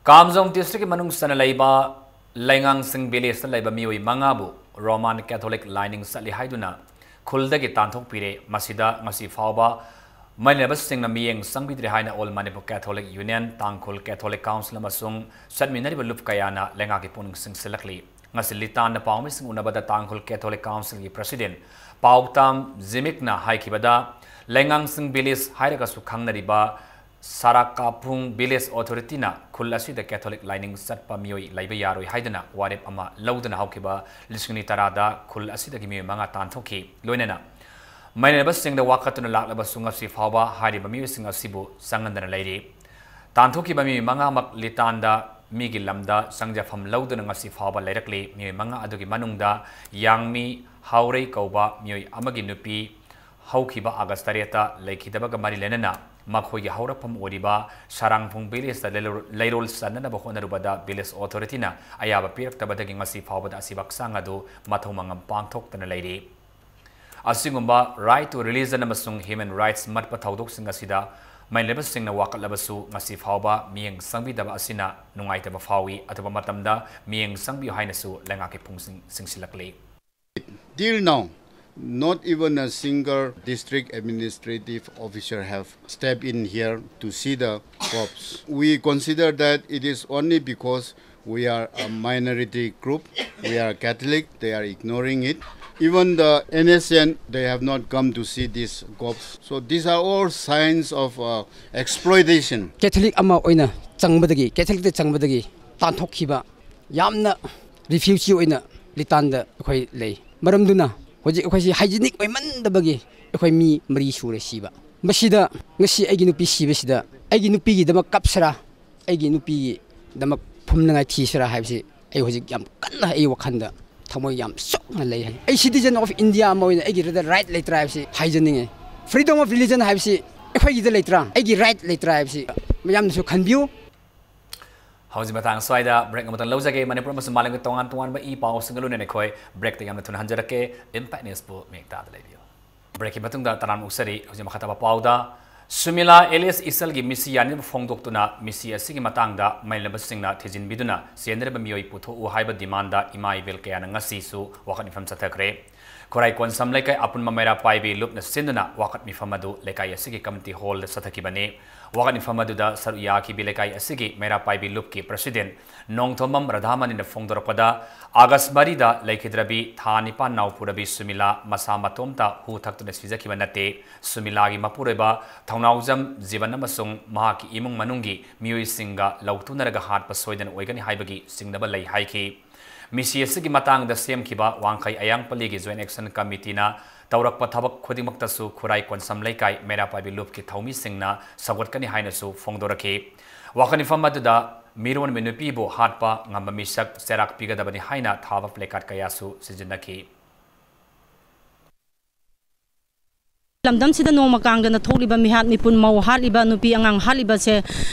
ꯀꯥꯝꯖꯣꯡ ꯗꯤꯁꯇ꯭ꯔꯤꯛꯀꯤ ꯃꯅꯨꯡ ꯆꯟꯅ ꯂꯩꯕ ꯂꯩꯉꯥꯡꯁꯤꯡ ꯚꯤꯂꯦꯖꯇ ꯂꯩꯕ ꯃꯤꯑꯣꯏ ꯃꯉꯥꯕꯨ ꯔꯣꯃꯥꯟ ꯀꯦꯊꯣꯂꯤꯛ ꯂꯥꯏꯅꯤꯡ ꯆꯠꯂꯤ ꯍꯥꯏꯗꯨꯅ ꯈꯨꯜꯗꯒꯤ ꯇꯥꯟꯊꯣꯛꯄꯤꯔꯦ꯫ ꯃꯁꯤꯗ ꯉꯁꯤ ꯐꯥꯎꯕ ꯃꯩꯅꯕꯁꯤꯡꯅ ꯃꯤꯠꯌꯦꯡ ꯆꯪꯕꯤꯗ꯭ꯔꯦ ꯍꯥꯏꯅ All Manipur Catholic Union, ꯇꯥꯡꯈꯨꯜ ꯀꯦꯊꯣꯂꯤꯛ ꯀꯥꯎꯟꯁꯤꯜ ꯑꯃꯁꯨꯡ ꯆꯠꯃꯤꯟꯅꯔꯤꯕ ꯂꯨꯞ ꯀꯌꯥꯅ ꯂꯩꯉꯥꯛꯀꯤ ꯄꯨꯛꯅꯤꯡ ꯆꯤꯡꯁꯤꯜꯂꯛꯂꯤ꯫ ꯉꯁꯤ ꯂꯤꯇꯥꯟꯗ ꯄꯥꯎꯃꯤꯁꯤꯡ ꯎꯅꯕꯗ ꯇꯥꯡꯈꯨꯜ ꯀꯦꯊꯣꯂꯤꯛ ꯀꯥꯎꯟꯁꯤꯜꯒꯤ ꯄ꯭ꯔꯁꯤꯗꯦꯟ ꯄꯥꯎꯇꯥꯝ ꯖꯤꯃꯤꯛꯅ ꯍꯥꯏꯈꯤꯕꯗ, ꯂꯩꯉꯥꯡꯁꯤꯡ ꯚꯤꯂꯦꯖ ꯍꯥꯏꯔꯒꯁꯨ ꯈꯪꯅꯔꯤꯕ ꯁꯥꯔꯥꯀꯥꯐꯨꯡ ꯚꯤꯂꯦꯖ ꯑꯣꯊꯣꯔꯤꯇꯤꯅ ꯈꯨꯜ ꯑꯁꯤꯗ ꯀꯦꯊꯣꯂꯤꯛ ꯂꯥꯏꯅꯤꯡ ꯆꯠꯄ ꯃꯤꯑꯣꯏ ꯂꯩꯕ ꯌꯥꯔꯣꯏ ꯍꯥꯏꯗꯨꯅ ꯋꯥꯔꯦꯞ ꯑꯃ ꯂꯧꯗꯨꯅ ꯍꯧꯈꯤꯕ ꯂꯤꯁꯤꯡ ꯑꯅꯤ ꯇꯔꯥꯗ ꯈꯨꯜ ꯑꯁꯤꯗꯒꯤ ꯃꯤꯑꯣꯏ ꯃꯉꯥ ꯇꯥꯟꯊꯣꯛꯈꯤ꯫ ꯂꯣꯏꯅꯅ ꯃꯩꯅꯕꯁꯤꯡꯗ ꯋꯥꯀꯠꯇꯨꯅ ꯂꯥꯛꯂꯕꯁꯨ ꯉꯁꯤ ꯐꯥꯎꯕ ꯍꯥꯏꯔꯤꯕ ꯃꯤꯑꯣꯏꯁꯤꯡ ꯑꯁꯤꯕꯨ ꯆꯪꯍꯟꯗꯅ ꯂꯩꯔꯤ꯫ ꯇꯥꯟꯊꯣꯛꯈꯤꯕ ꯃꯤꯑꯣꯏ ꯃꯉꯥꯃꯛ ꯂꯤꯇꯥꯟꯗ ꯃꯤꯒꯤ ꯂꯝꯗ ꯆꯪꯖꯐꯝ ꯂꯧꯗꯨꯅ ꯉꯁꯤ ꯐꯥꯎꯕ ꯂꯩꯔꯛꯂꯤ꯫ ꯃꯤꯑꯣꯏ ꯃꯉꯥ ꯑꯗꯨꯒꯤ ꯃꯅꯨꯡꯗ ꯌꯥꯡꯃꯤ ꯍꯥꯎꯔꯩ ꯀꯧꯕ ꯃꯤꯑꯣꯏ ꯑꯃꯒꯤ ꯅꯨꯄꯤ ꯍꯧꯈꯤꯕ ꯑꯥꯒꯁ ꯇꯔꯦꯠꯇ ꯂꯩꯈꯤꯗꯕꯒ ꯃꯔꯤ ꯂꯩꯅꯅ ꯃꯈꯣꯏꯒꯤ ꯍꯧꯔꯛꯐꯝ ꯑꯣꯏꯔꯤꯕ ꯁꯥꯔꯥꯡꯐꯣꯡ ꯚꯤꯂꯦꯖꯇ ꯂꯩꯔꯣ-, ꯂꯩꯔꯣꯜ ꯆꯟꯅꯅꯕ ꯍꯣꯠꯅꯔꯨꯕꯗ ꯚꯤꯂꯦꯖ ꯑꯣꯊꯣꯔꯤꯇꯤꯅ ꯑꯌꯥꯕ ꯄꯤꯔꯛꯇꯕꯗꯒꯤ ꯉꯁꯤ ꯐꯥꯎꯕꯗ ꯑꯁꯤꯕ ꯍꯛꯆꯥꯡ ꯑꯗꯨ ꯃꯊꯧ ꯃꯉꯝ ꯄꯥꯡꯊꯣꯛꯇꯅ ꯂꯩꯔꯤ꯫ ꯑꯁꯤꯒꯨꯝꯕ right to religion ꯑꯃꯁꯨꯡ human rights ꯃꯠꯄ ꯊꯧꯗꯣꯛꯁꯤꯡ ꯑꯁꯤꯗ ꯃꯩꯂꯩꯕꯁꯤꯡꯅ ꯋꯥꯀꯠꯂꯕꯁꯨ ꯉꯁꯤ ꯐꯥꯎꯕ ꯃꯤꯠꯌꯦꯡ ꯆꯪꯕꯤꯗꯕ ꯑꯁꯤꯅ ꯅꯨꯡꯉꯥꯏꯇꯕ ꯐꯥꯎꯏ꯫ ꯑꯊꯨꯕ ꯃꯇꯝꯗ ꯃꯤꯠꯌꯦꯡ ꯆꯪꯕꯤꯌꯨ ꯍꯥꯏꯅꯁꯨ ꯂꯩꯉꯥꯛꯀꯤ ꯄꯨꯡꯁꯤꯡ ꯆꯤꯡꯁꯤꯜꯂꯛꯂꯤ꯫ Till now, not even a single district administrative officer have stepped in here to see the corpse. We consider that it is only because we are a minority group, we are Catholic, they are ignoring it. Even the N S C N, they have not come to see these corpses. So these are all signs of uh, exploitation. Catholic ꯑꯃ ꯑꯣꯏꯅ ꯆꯪꯕꯗꯒꯤ, Catholicꯇ ꯆꯪꯕꯗꯒꯤ ꯇꯥꯟꯊꯣꯛꯈꯤꯕ ꯌꯥꯝꯅ refugee ꯑꯣꯏꯅ ꯂꯤꯇꯥꯟꯗ ꯑꯩꯈꯣꯏ ꯂꯩ꯫ ꯃꯔꯝꯗꯨꯅ ꯍꯧꯖꯤꯛ ꯑꯩꯈꯣꯏꯁꯤ hygienic ꯑꯣꯏꯃꯟꯗꯕꯒꯤ ꯑꯩꯈꯣꯏ ꯃꯤ ꯃꯔꯤ ꯁꯨꯔꯦ ꯁꯤꯕ꯫ ꯃꯁꯤꯗ ꯉꯁꯤ ꯑꯩꯒꯤ ꯅꯨꯄꯤ ꯁꯤꯕꯁꯤꯗ ꯑꯩꯒꯤ ꯅꯨꯄꯤꯒꯤꯗꯃꯛ ꯀꯞꯁꯤꯔꯥ, ꯑꯩꯒꯤ ꯅꯨꯄꯤꯒꯤꯗꯃꯛ ꯐꯨꯝꯅꯉꯥꯏ ꯊꯤꯁꯤꯔꯥ ꯍꯥꯏꯕꯁꯤ ꯑꯩ ꯍꯧꯖꯤꯛ ꯌꯥꯝ ꯀꯟꯅ ꯑꯩ ꯋꯥꯈꯜꯗ ꯊꯃꯣꯏ ꯌꯥꯝ ꯁꯣꯛꯅ ꯂꯩ ꯍꯥꯏ꯫ ꯑꯩ citizen of India ꯑꯃ ꯑꯣꯏꯅ ꯑꯩꯒꯤꯗ right ꯂꯩꯇ꯭ꯔꯥ ꯍꯥꯏꯕꯁꯤ ꯍꯥꯏꯖꯅꯤꯡꯉꯤ꯫ Freedom of religion ꯍꯥꯏꯕꯁꯤ ꯑꯩꯈꯣꯏꯒꯤꯗ ꯂꯩꯇ꯭ꯔꯥ, ꯑꯩꯒꯤ right ꯂꯩꯇ꯭ꯔꯥ ꯍꯥꯏꯕꯁꯤ ꯃꯌꯥꯝꯅꯁꯨ ꯈꯟꯕꯤꯌꯨ꯫ ꯍꯧꯖꯤꯛ ꯃꯇꯥꯡ ꯑꯁ꯭ꯋꯥꯏꯗ break ꯑꯃꯇꯪ ꯂꯧꯖꯒꯦ꯫ ꯃꯅꯤꯄꯨꯔ ꯑꯃꯁꯨꯡ ꯃꯥꯂꯦꯝꯒꯤ ꯇꯣꯉꯥꯟ ꯇꯣꯉꯥꯟꯕ ꯏ ꯄꯥꯎꯁꯤꯡꯒ ꯂꯣꯏꯅꯅ ꯑꯩꯈꯣꯏ breakꯇ ꯌꯥꯝꯅ ꯊꯨꯅ ꯍꯟꯖꯔꯛꯀꯦ꯫ Impact Newsꯄꯨ ꯃꯤꯌꯦꯡ ꯇꯥꯗ ꯂꯩꯕꯤꯌꯨ꯫ Breakꯀꯤ ꯃꯇꯨꯡꯗ ꯇꯔꯥꯝꯅ ꯑꯣꯛꯆꯔꯤ꯫ ꯍꯧꯖꯤꯛ ꯃꯈꯥ ꯇꯥꯕ ꯄꯥꯎꯗ, ꯁꯨꯃꯤꯂꯥ alias ꯏꯁꯜꯒꯤ ꯃꯤꯁꯤ ꯌꯥꯅꯤꯡꯗꯕ ꯐꯣꯡꯗꯣꯛꯇꯨꯅ ꯃꯤꯁꯤ ꯑꯁꯤꯒꯤ ꯃꯇꯥꯡꯗ ꯃꯥꯏꯂꯦꯝꯕꯁꯤꯡꯅ ꯊꯤꯖꯤꯟꯕꯤꯗꯨꯅ ꯆꯦꯟꯅꯔꯤꯕ ꯃꯤꯑꯣꯏ ꯄꯨꯊꯣꯛꯎ ꯍꯥꯏꯕ demandꯗ ꯏꯃꯥ ꯏꯕꯦꯜ ꯀꯌꯥꯅ ꯉꯁꯤꯁꯨ ꯋꯥꯀꯠ ꯃꯤꯐꯝ ꯆꯠꯊꯈ꯭ꯔꯦ꯫ ꯈꯨꯔꯥꯏ ꯀꯣꯟꯁꯝ ꯂꯩꯀꯥꯏ ꯑꯄꯨꯟꯕ ꯃꯩꯔꯥ ꯄꯥꯏꯕꯤ ꯂꯨꯞꯅ ꯁꯤꯟꯗꯨꯅ ꯋꯥꯀꯠ ꯃꯤꯐꯝ ꯑꯗꯨ ꯂꯩꯀꯥꯏ ꯑꯁꯤꯒꯤ community hallꯗ ꯆꯠꯊꯈꯤꯕꯅꯤ꯫ ꯋꯥꯀꯠ ꯃꯤꯐꯝ ꯑꯗꯨꯗ ꯁꯔꯨꯛ ꯌꯥꯈꯤꯕꯤ ꯂꯩꯀꯥꯏ ꯑꯁꯤꯒꯤ ꯃꯩꯔꯥ ꯄꯥꯏꯕꯤ ꯂꯨꯞꯀꯤ president ꯅꯣꯡꯊꯣꯝꯕꯝ ꯔꯥꯙꯥꯃꯅꯤꯅ ꯐꯣꯡꯗꯣꯔꯛꯄꯗ, ꯑꯥꯒꯁ ꯃꯔꯤꯗ ꯂꯩꯈꯤꯗ꯭ꯔꯕꯤ ꯊꯥ ꯅꯤꯄꯥꯟ ꯅꯥꯎꯄꯨꯔꯕꯤ ꯁꯨꯃꯤꯂꯥ ꯃꯁꯥ ꯃꯇꯣꯝꯇ ꯍꯨ ꯊꯛꯇꯨꯅ ꯁꯤꯖꯈꯤꯕ ꯅꯠꯇꯦ꯫ ꯁꯨꯃꯤꯂꯥꯒꯤ ꯃꯄꯨꯔꯣꯏꯕ ꯊꯧꯅꯥꯎꯖꯝ ꯖꯤꯕꯟ ꯑꯃꯁꯨꯡ ꯃꯍꯥꯛꯀꯤ ꯏꯃꯨꯡ ꯃꯅꯨꯡꯒꯤ ꯃꯤꯑꯣꯏꯁꯤꯡꯒ ꯂꯧꯊꯨꯅꯔꯒ ꯍꯥꯠꯄ ꯁꯣꯏꯗꯅ ꯑꯣꯏꯒꯅꯤ ꯍꯥꯏꯕꯒꯤ ꯆꯤꯡꯅꯕ ꯂꯩ ꯍꯥꯏꯈꯤ꯫ ꯃꯤꯁꯤ ꯑꯁꯤꯒꯤ ꯃꯇꯥꯡꯗ ꯁꯦꯝꯈꯤꯕ ꯋꯥꯡꯈꯩ ꯑꯌꯥꯡꯄꯜꯂꯤꯒꯤ Joint Action Committeeꯅ ꯇꯧꯔꯛꯄ ꯊꯕꯛ ꯈꯨꯗꯤꯡꯃꯛꯇꯁꯨ ꯈꯨꯔꯥꯏ ꯀꯣꯟꯁꯝ ꯂꯩꯀꯥꯏ ꯃꯩꯔꯥ ꯄꯥꯏꯕꯤ ꯂꯨꯞꯀꯤ ꯊꯧꯃꯤꯁꯤꯡꯅ ꯁꯧꯒꯠꯀꯅꯤ ꯍꯥꯏꯅꯁꯨ ꯐꯣꯡꯗꯣꯔꯛꯈꯤ꯫ ꯋꯥꯀꯠ ꯃꯤꯐꯝ ꯑꯗꯨꯗ ꯃꯤꯔꯣꯟꯕꯤ ꯅꯨꯄꯤꯕꯨ ꯍꯥꯠꯄ ꯉꯝꯕ ꯃꯤꯁꯛ ꯆꯩꯔꯥꯛ ꯄꯤꯒꯗꯕꯅꯤ ꯍꯥꯏꯅ ꯊꯥꯕ placard ꯀꯌꯥꯁꯨ ꯁꯤꯖꯤꯟꯅꯈꯤ꯫ ꯂꯝꯗꯝꯁꯤꯗ ꯅꯣꯡꯃ ꯀꯥꯡꯗꯅ ꯊꯣꯛꯂꯤꯕ ꯃꯤꯍꯥꯠ ꯃꯤꯄꯨꯟ, ꯃꯧ ꯍꯥꯠꯂꯤꯕ, ꯅꯨꯄꯤ ꯑꯉꯥꯡ ꯍꯥꯠꯂꯤꯕꯁꯦ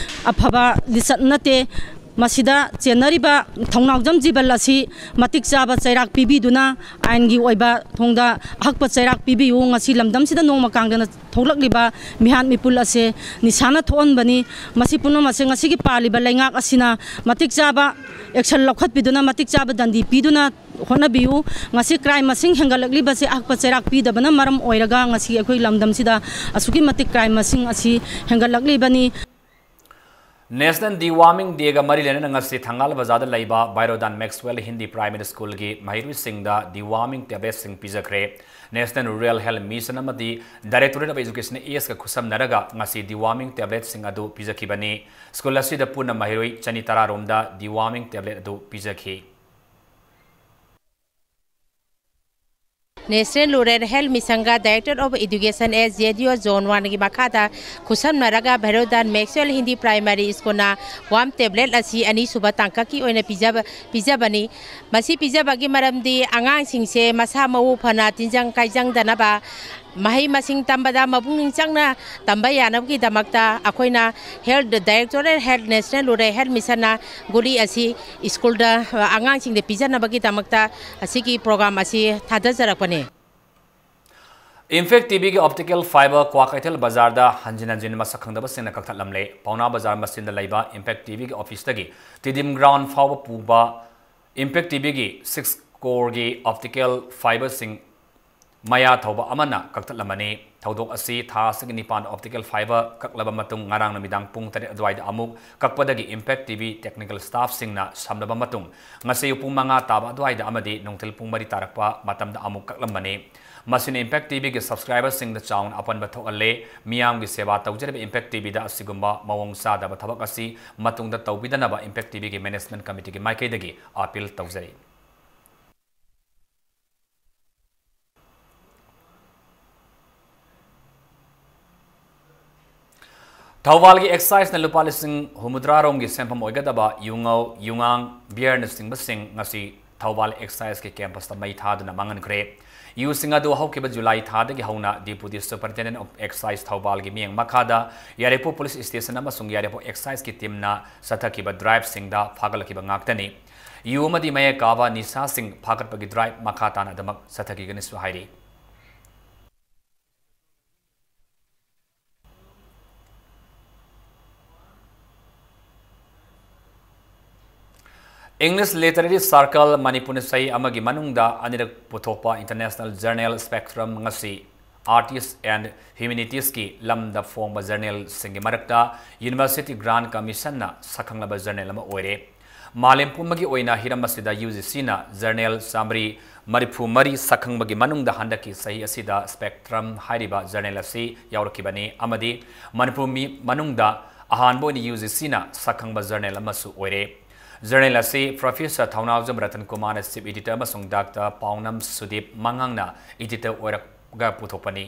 ꯑꯐꯕ ꯂꯤꯆꯠ ꯅꯠꯇꯦ꯫ ꯃꯁꯤꯗ ꯆꯦꯟꯅꯔꯤꯕ ꯊꯧꯅꯥꯎꯖꯝ ꯖꯤꯕꯟ ꯑꯁꯤ ꯃꯇꯤꯛ ꯆꯥꯕ ꯆꯩꯔꯥꯛ ꯄꯤꯕꯤꯗꯨꯅ ꯑꯥꯏꯟꯒꯤ ꯑꯣꯏꯕ ꯊꯣꯡꯗ ꯑꯍꯛꯄ ꯆꯩꯔꯥꯛ ꯄꯤꯕꯤꯌꯨ꯫ ꯉꯁꯤ ꯂꯝꯗꯝꯁꯤꯗ ꯅꯣꯡꯃ ꯀꯥꯡꯗꯅ ꯊꯣꯛꯂꯛꯂꯤꯕ ꯃꯤꯍꯥꯠ ꯃꯤꯄꯨꯟ ꯑꯁꯦ ꯅꯤꯁꯥꯅ ꯊꯣꯛꯍꯟꯕꯅꯤ꯫ ꯃꯁꯤ ꯄꯨꯝꯅꯃꯛ ꯑꯁꯦ ꯉꯁꯤꯒꯤ ꯄꯥꯜꯂꯤꯕ ꯂꯩꯉꯥꯛ ꯑꯁꯤꯅ ꯃꯇꯤꯛ ꯆꯥꯕ action ꯂꯧꯈꯠꯄꯤꯗꯨꯅ, ꯃꯇꯤꯛ ꯆꯥꯕ ꯗꯟꯗꯤ ꯄꯤꯗꯨꯅ ꯍꯣꯠꯅꯕꯤꯌꯨ꯫ ꯉꯁꯤ crime ꯃꯁꯤꯡ ꯍꯦꯟꯒꯠꯂꯛꯂꯤꯕꯁꯦ ꯑꯍꯛꯄ ꯆꯩꯔꯥꯛ ꯄꯤꯗꯕꯅ ꯃꯔꯝ ꯑꯣꯏꯔꯒ ꯉꯁꯤ ꯑꯩꯈꯣꯏ ꯂꯝꯗꯝꯁꯤꯗ ꯑꯁꯨꯛꯀꯤ ꯃꯇꯤꯛ crime ꯃꯁꯤꯡ ꯑꯁꯤ ꯍꯦꯟꯒꯠꯂꯛꯂꯤꯕꯅꯤ꯫ National Deworming Day ꯒ ꯃꯔꯤ ꯂꯩꯅꯅ ꯉꯁꯤ ꯊꯪꯒꯥꯜ ꯕꯖꯥꯔꯗ ꯂꯩꯕ ꯚꯥꯏꯔꯣꯗꯥꯟ ꯃꯦꯛꯁꯋꯦꯜ ꯍꯤꯟꯗꯤ ꯄ꯭ꯔꯥꯏꯃꯔꯤ ꯁ꯭ꯀꯨꯜꯒꯤ ꯃꯍꯩꯔꯣꯏꯁꯤꯡꯗ deworming tablet ꯁꯤꯡ ꯄꯤꯖꯈ꯭ꯔꯦ꯫ National Rural Health Mission ꯑꯃꯗꯤ Directorate of Education S ꯀ ꯈꯨꯠꯁꯝꯅꯔꯒ ꯉꯁꯤ deworming tablet ꯁꯤꯡ ꯑꯗꯨ ꯄꯤꯖꯈꯤꯕꯅꯤ꯫ ꯁ꯭ꯀꯨꯜ ꯑꯁꯤꯗ ꯄꯨꯟꯅ ꯃꯍꯩꯔꯣꯏ ꯆꯅꯤ ꯇꯔꯥ ꯔꯣꯝꯗ deworming tablet ꯑꯗꯨ ꯄꯤꯖꯈꯤ꯫ National Rural Health Mission ꯒ Directorate of Education S J D O Zone one ꯒꯤ ꯃꯈꯥꯗ ꯈꯨꯠꯁꯝꯅꯔꯒ ꯚꯦꯔꯣꯗꯥꯟ ꯃꯦꯛꯁꯋꯦꯜ ꯍꯤꯟꯗꯤ ꯄ꯭ꯔꯥꯏꯃꯥꯔꯤ ꯁ꯭ꯀꯨꯜꯅ ꯋꯥꯝ ꯇꯦꯕ꯭ꯂꯦꯠ ꯑꯁꯤ ꯑꯅꯤꯁꯨꯕ ꯇꯥꯡꯀꯛꯀꯤ ꯑꯣꯏꯅ ꯄꯤꯖꯕ, ꯄꯤꯖꯕꯅꯤ꯫ ꯃꯁꯤ ꯄꯤꯖꯕꯒꯤ ꯃꯔꯝꯗꯤ ꯑꯉꯥꯡꯁꯤꯡꯁꯦ ꯃꯁꯥ ꯃꯎ ꯐꯅ ꯇꯤꯟꯖꯪ ꯀꯥꯏꯖꯪꯗꯅꯕ, ꯃꯍꯩ ꯃꯁꯤꯡ ꯇꯝꯕꯗ ꯃꯄꯨꯛꯅꯤꯡ ꯆꯪꯅ ꯇꯝꯕ ꯌꯥꯅꯕꯒꯤꯗꯃꯛꯇ ꯑꯩꯈꯣꯏꯅ Health Directorate, Health, National Rural Health Mission ꯅ ꯒꯨꯂꯤ ꯑꯁꯤ ꯁ꯭ꯀꯨꯜꯗ, ꯑ, ꯑꯉꯥꯡꯁꯤꯡꯗ ꯄꯤꯖꯅꯕꯒꯤꯗꯃꯛꯇ ꯑꯁꯤꯒꯤ program ꯑꯁꯤ ꯊꯥꯗꯖꯔꯛꯄꯅꯤ꯫ Impact T V ꯒꯤ optical fiber ꯀ꯭ꯋꯥꯀꯩꯊꯦꯜ ꯕꯖꯥꯔꯗ ꯍꯟꯖꯤꯟ ꯍꯟꯖꯤꯟ ꯃꯁꯛ ꯈꯪꯗꯕꯁꯤꯡꯅ ꯀꯛꯊꯠꯂꯝꯂꯦ꯫ ꯄꯥꯎꯅꯥ ꯕꯖꯥꯔ ꯃꯆꯤꯟꯗ ꯂꯩꯕ Impact T V ꯒꯤ office ꯇꯒꯤ Stadium Ground ꯐꯥꯎꯕ ꯄꯨꯕ Impact T V ꯒꯤ six core ꯒꯤ optical fiber ꯁꯤꯡ ꯃꯌꯥ ꯊꯧꯕ ꯑꯃꯅ ꯀꯛꯊꯠꯂꯝꯕꯅꯤ꯫ ꯊꯧꯗꯣꯛ ꯑꯁꯤ ꯊꯥ ꯑꯁꯤꯒꯤ ꯅꯤꯄꯥꯟꯗ optical fiber ꯀꯛꯂꯕ ꯃꯇꯨꯡ ꯉꯔꯥꯡ ꯅꯨꯃꯤꯗꯥꯡ ꯄꯨꯡ ꯇꯔꯦꯠ ꯑꯗꯨꯋꯥꯏꯗ ꯑꯃꯨꯛ ꯀꯛꯄꯗꯒꯤ Impact T V technical staff ꯁꯤꯡꯅ ꯁꯝꯂꯕ ꯃꯇꯨꯡ ꯉꯁꯤ ꯄꯨꯡ ꯃꯉꯥ ꯇꯥꯕ ꯑꯗꯨꯋꯥꯏꯗ ꯑꯃꯗꯤ ꯅꯨꯡꯊꯤꯜ ꯄꯨꯡ ꯃꯔꯤ ꯇꯥꯔꯛꯄ ꯃꯇꯝꯗ ꯑꯃꯨꯛ ꯀꯛꯂꯝꯕꯅꯤ꯫ ꯃꯁꯤꯅ Impact T V ꯒꯤ subscriber ꯁꯤꯡꯗ ꯆꯥꯎꯅ ꯑꯄꯟꯕ ꯊꯣꯛꯍꯜꯂꯦ꯫ ꯃꯤꯌꯥꯝꯒꯤ ꯁꯦꯕꯥ ꯇꯧꯖꯔꯤꯕ Impact T V ꯗ ꯑꯁꯤꯒꯨꯝꯕ ꯃꯑꯣꯡ ꯆꯥꯗꯕ ꯊꯕꯛ ꯑꯁꯤ ꯃꯇꯨꯡꯗ ꯇꯧꯕꯤꯗꯅꯕ Impact T V ꯒꯤ management committee ꯒꯤ ꯃꯥꯏꯀꯩꯗꯒꯤ appeal ꯇꯧꯖꯔꯤ꯫ ꯊꯧꯕꯥꯜꯒꯤ excise ꯅ ꯂꯨꯄꯥ ꯂꯤꯁꯤꯡ ꯍꯨꯝꯐꯨꯇꯔꯥ ꯔꯣꯝꯒꯤ ꯁꯦꯟꯐꯝ ꯑꯣꯏꯒꯗꯕ ꯌꯨꯉꯧ, ꯌꯨꯉꯥꯡ, beer ꯅꯆꯤꯡꯕꯁꯤꯡ ꯉꯁꯤ ꯊꯧꯕꯥꯜ excise ꯀꯤ campus ꯇ ꯃꯩ ꯊꯥꯗꯨꯅ ꯃꯥꯡꯍꯟꯈ꯭ꯔꯦ꯫ ꯌꯨꯁꯤꯡ ꯑꯗꯨ ꯍꯧꯈꯤꯕ ꯖꯨꯂꯥꯏ ꯊꯥꯗꯒꯤ ꯍꯧꯅ Deputy Superintendent of Excise ꯊꯧꯕꯥꯜꯒꯤ ꯃꯤꯠꯌꯦꯡ ꯃꯈꯥꯗ ꯌꯥꯏꯔꯤꯄꯣꯛ police station ꯑꯃꯁꯨꯡ ꯌꯥꯏꯔꯤꯄꯣꯛ excise ꯀꯤ team ꯅ ꯆꯠꯊꯈꯤꯕ drive ꯁꯤꯡꯗ ꯐꯥꯒꯠꯂꯛꯈꯤꯕ ꯉꯥꯛꯇꯅꯤ꯫ ꯌꯨ ꯑꯃꯗꯤ ꯃꯌꯦꯛ ꯀꯥꯕ ꯅꯤꯁꯥꯁꯤꯡ ꯐꯥꯒꯠꯄꯒꯤ drive ꯃꯈꯥ ꯇꯥꯅ ꯑꯗꯨꯃꯛ ꯆꯠꯊꯈꯤꯒꯅꯤꯁꯨ ꯍꯥꯏꯔꯤ꯫ English Literary Circle ꯃꯅꯤꯄꯨꯔꯅ ꯆꯍꯤ ꯑꯃꯒꯤ ꯃꯅꯨꯡꯗ ꯑꯅꯤꯔꯛ ꯄꯨꯊꯣꯛꯄ International Journal Spectrum ꯉꯁꯤ Arts and Humanitiesꯀꯤ ꯂꯝꯗ ꯐꯣꯡꯕ journalꯁꯤꯡꯒꯤ ꯃꯔꯛꯇ University Grants Commissionꯅ ꯁꯛꯈꯪꯂꯕ journal ꯑꯃ ꯑꯣꯏꯔꯦ꯫ ꯃꯥꯂꯦꯝ ꯄꯨꯝꯕꯒꯤ ꯑꯣꯏꯅ ꯍꯤꯔꯝ ꯑꯁꯤꯗ UGCꯅ journal ꯆꯥꯃꯔꯤ ꯃꯔꯤꯐꯨ ꯃꯔꯤ ꯁꯛꯈꯪꯕꯒꯤ ꯃꯅꯨꯡꯗ ꯍꯟꯗꯛꯀꯤ ꯆꯍꯤ ꯑꯁꯤꯗ Spectrum ꯍꯥꯏꯔꯤꯕ journal ꯑꯁꯤ ꯌꯥꯎꯔꯛꯈꯤꯕꯅꯤ ꯑꯃꯗꯤ ꯃꯅꯤꯄꯨꯔ ꯃꯤ-, ꯃꯅꯨꯡꯗ ꯑꯍꯥꯟꯕ ꯑꯣꯏꯅ UGCꯅ ꯁꯛꯈꯪꯕ journal ꯑꯃꯁꯨ ꯑꯣꯏꯔꯦ꯫ Journal ꯑꯁꯤ Professor ꯊꯧꯅꯥꯎꯖꯝ ꯔꯇꯟ ꯀꯨꯃꯥꯔꯅ chief editor ꯑꯃꯁꯨꯡ Doctor ꯄꯥꯎꯅꯝ ꯁꯨꯗꯤꯞ ꯃꯉꯥꯡꯅ editor ꯑꯣꯏꯔꯒ ꯄꯨꯊꯣꯛꯄꯅꯤ꯫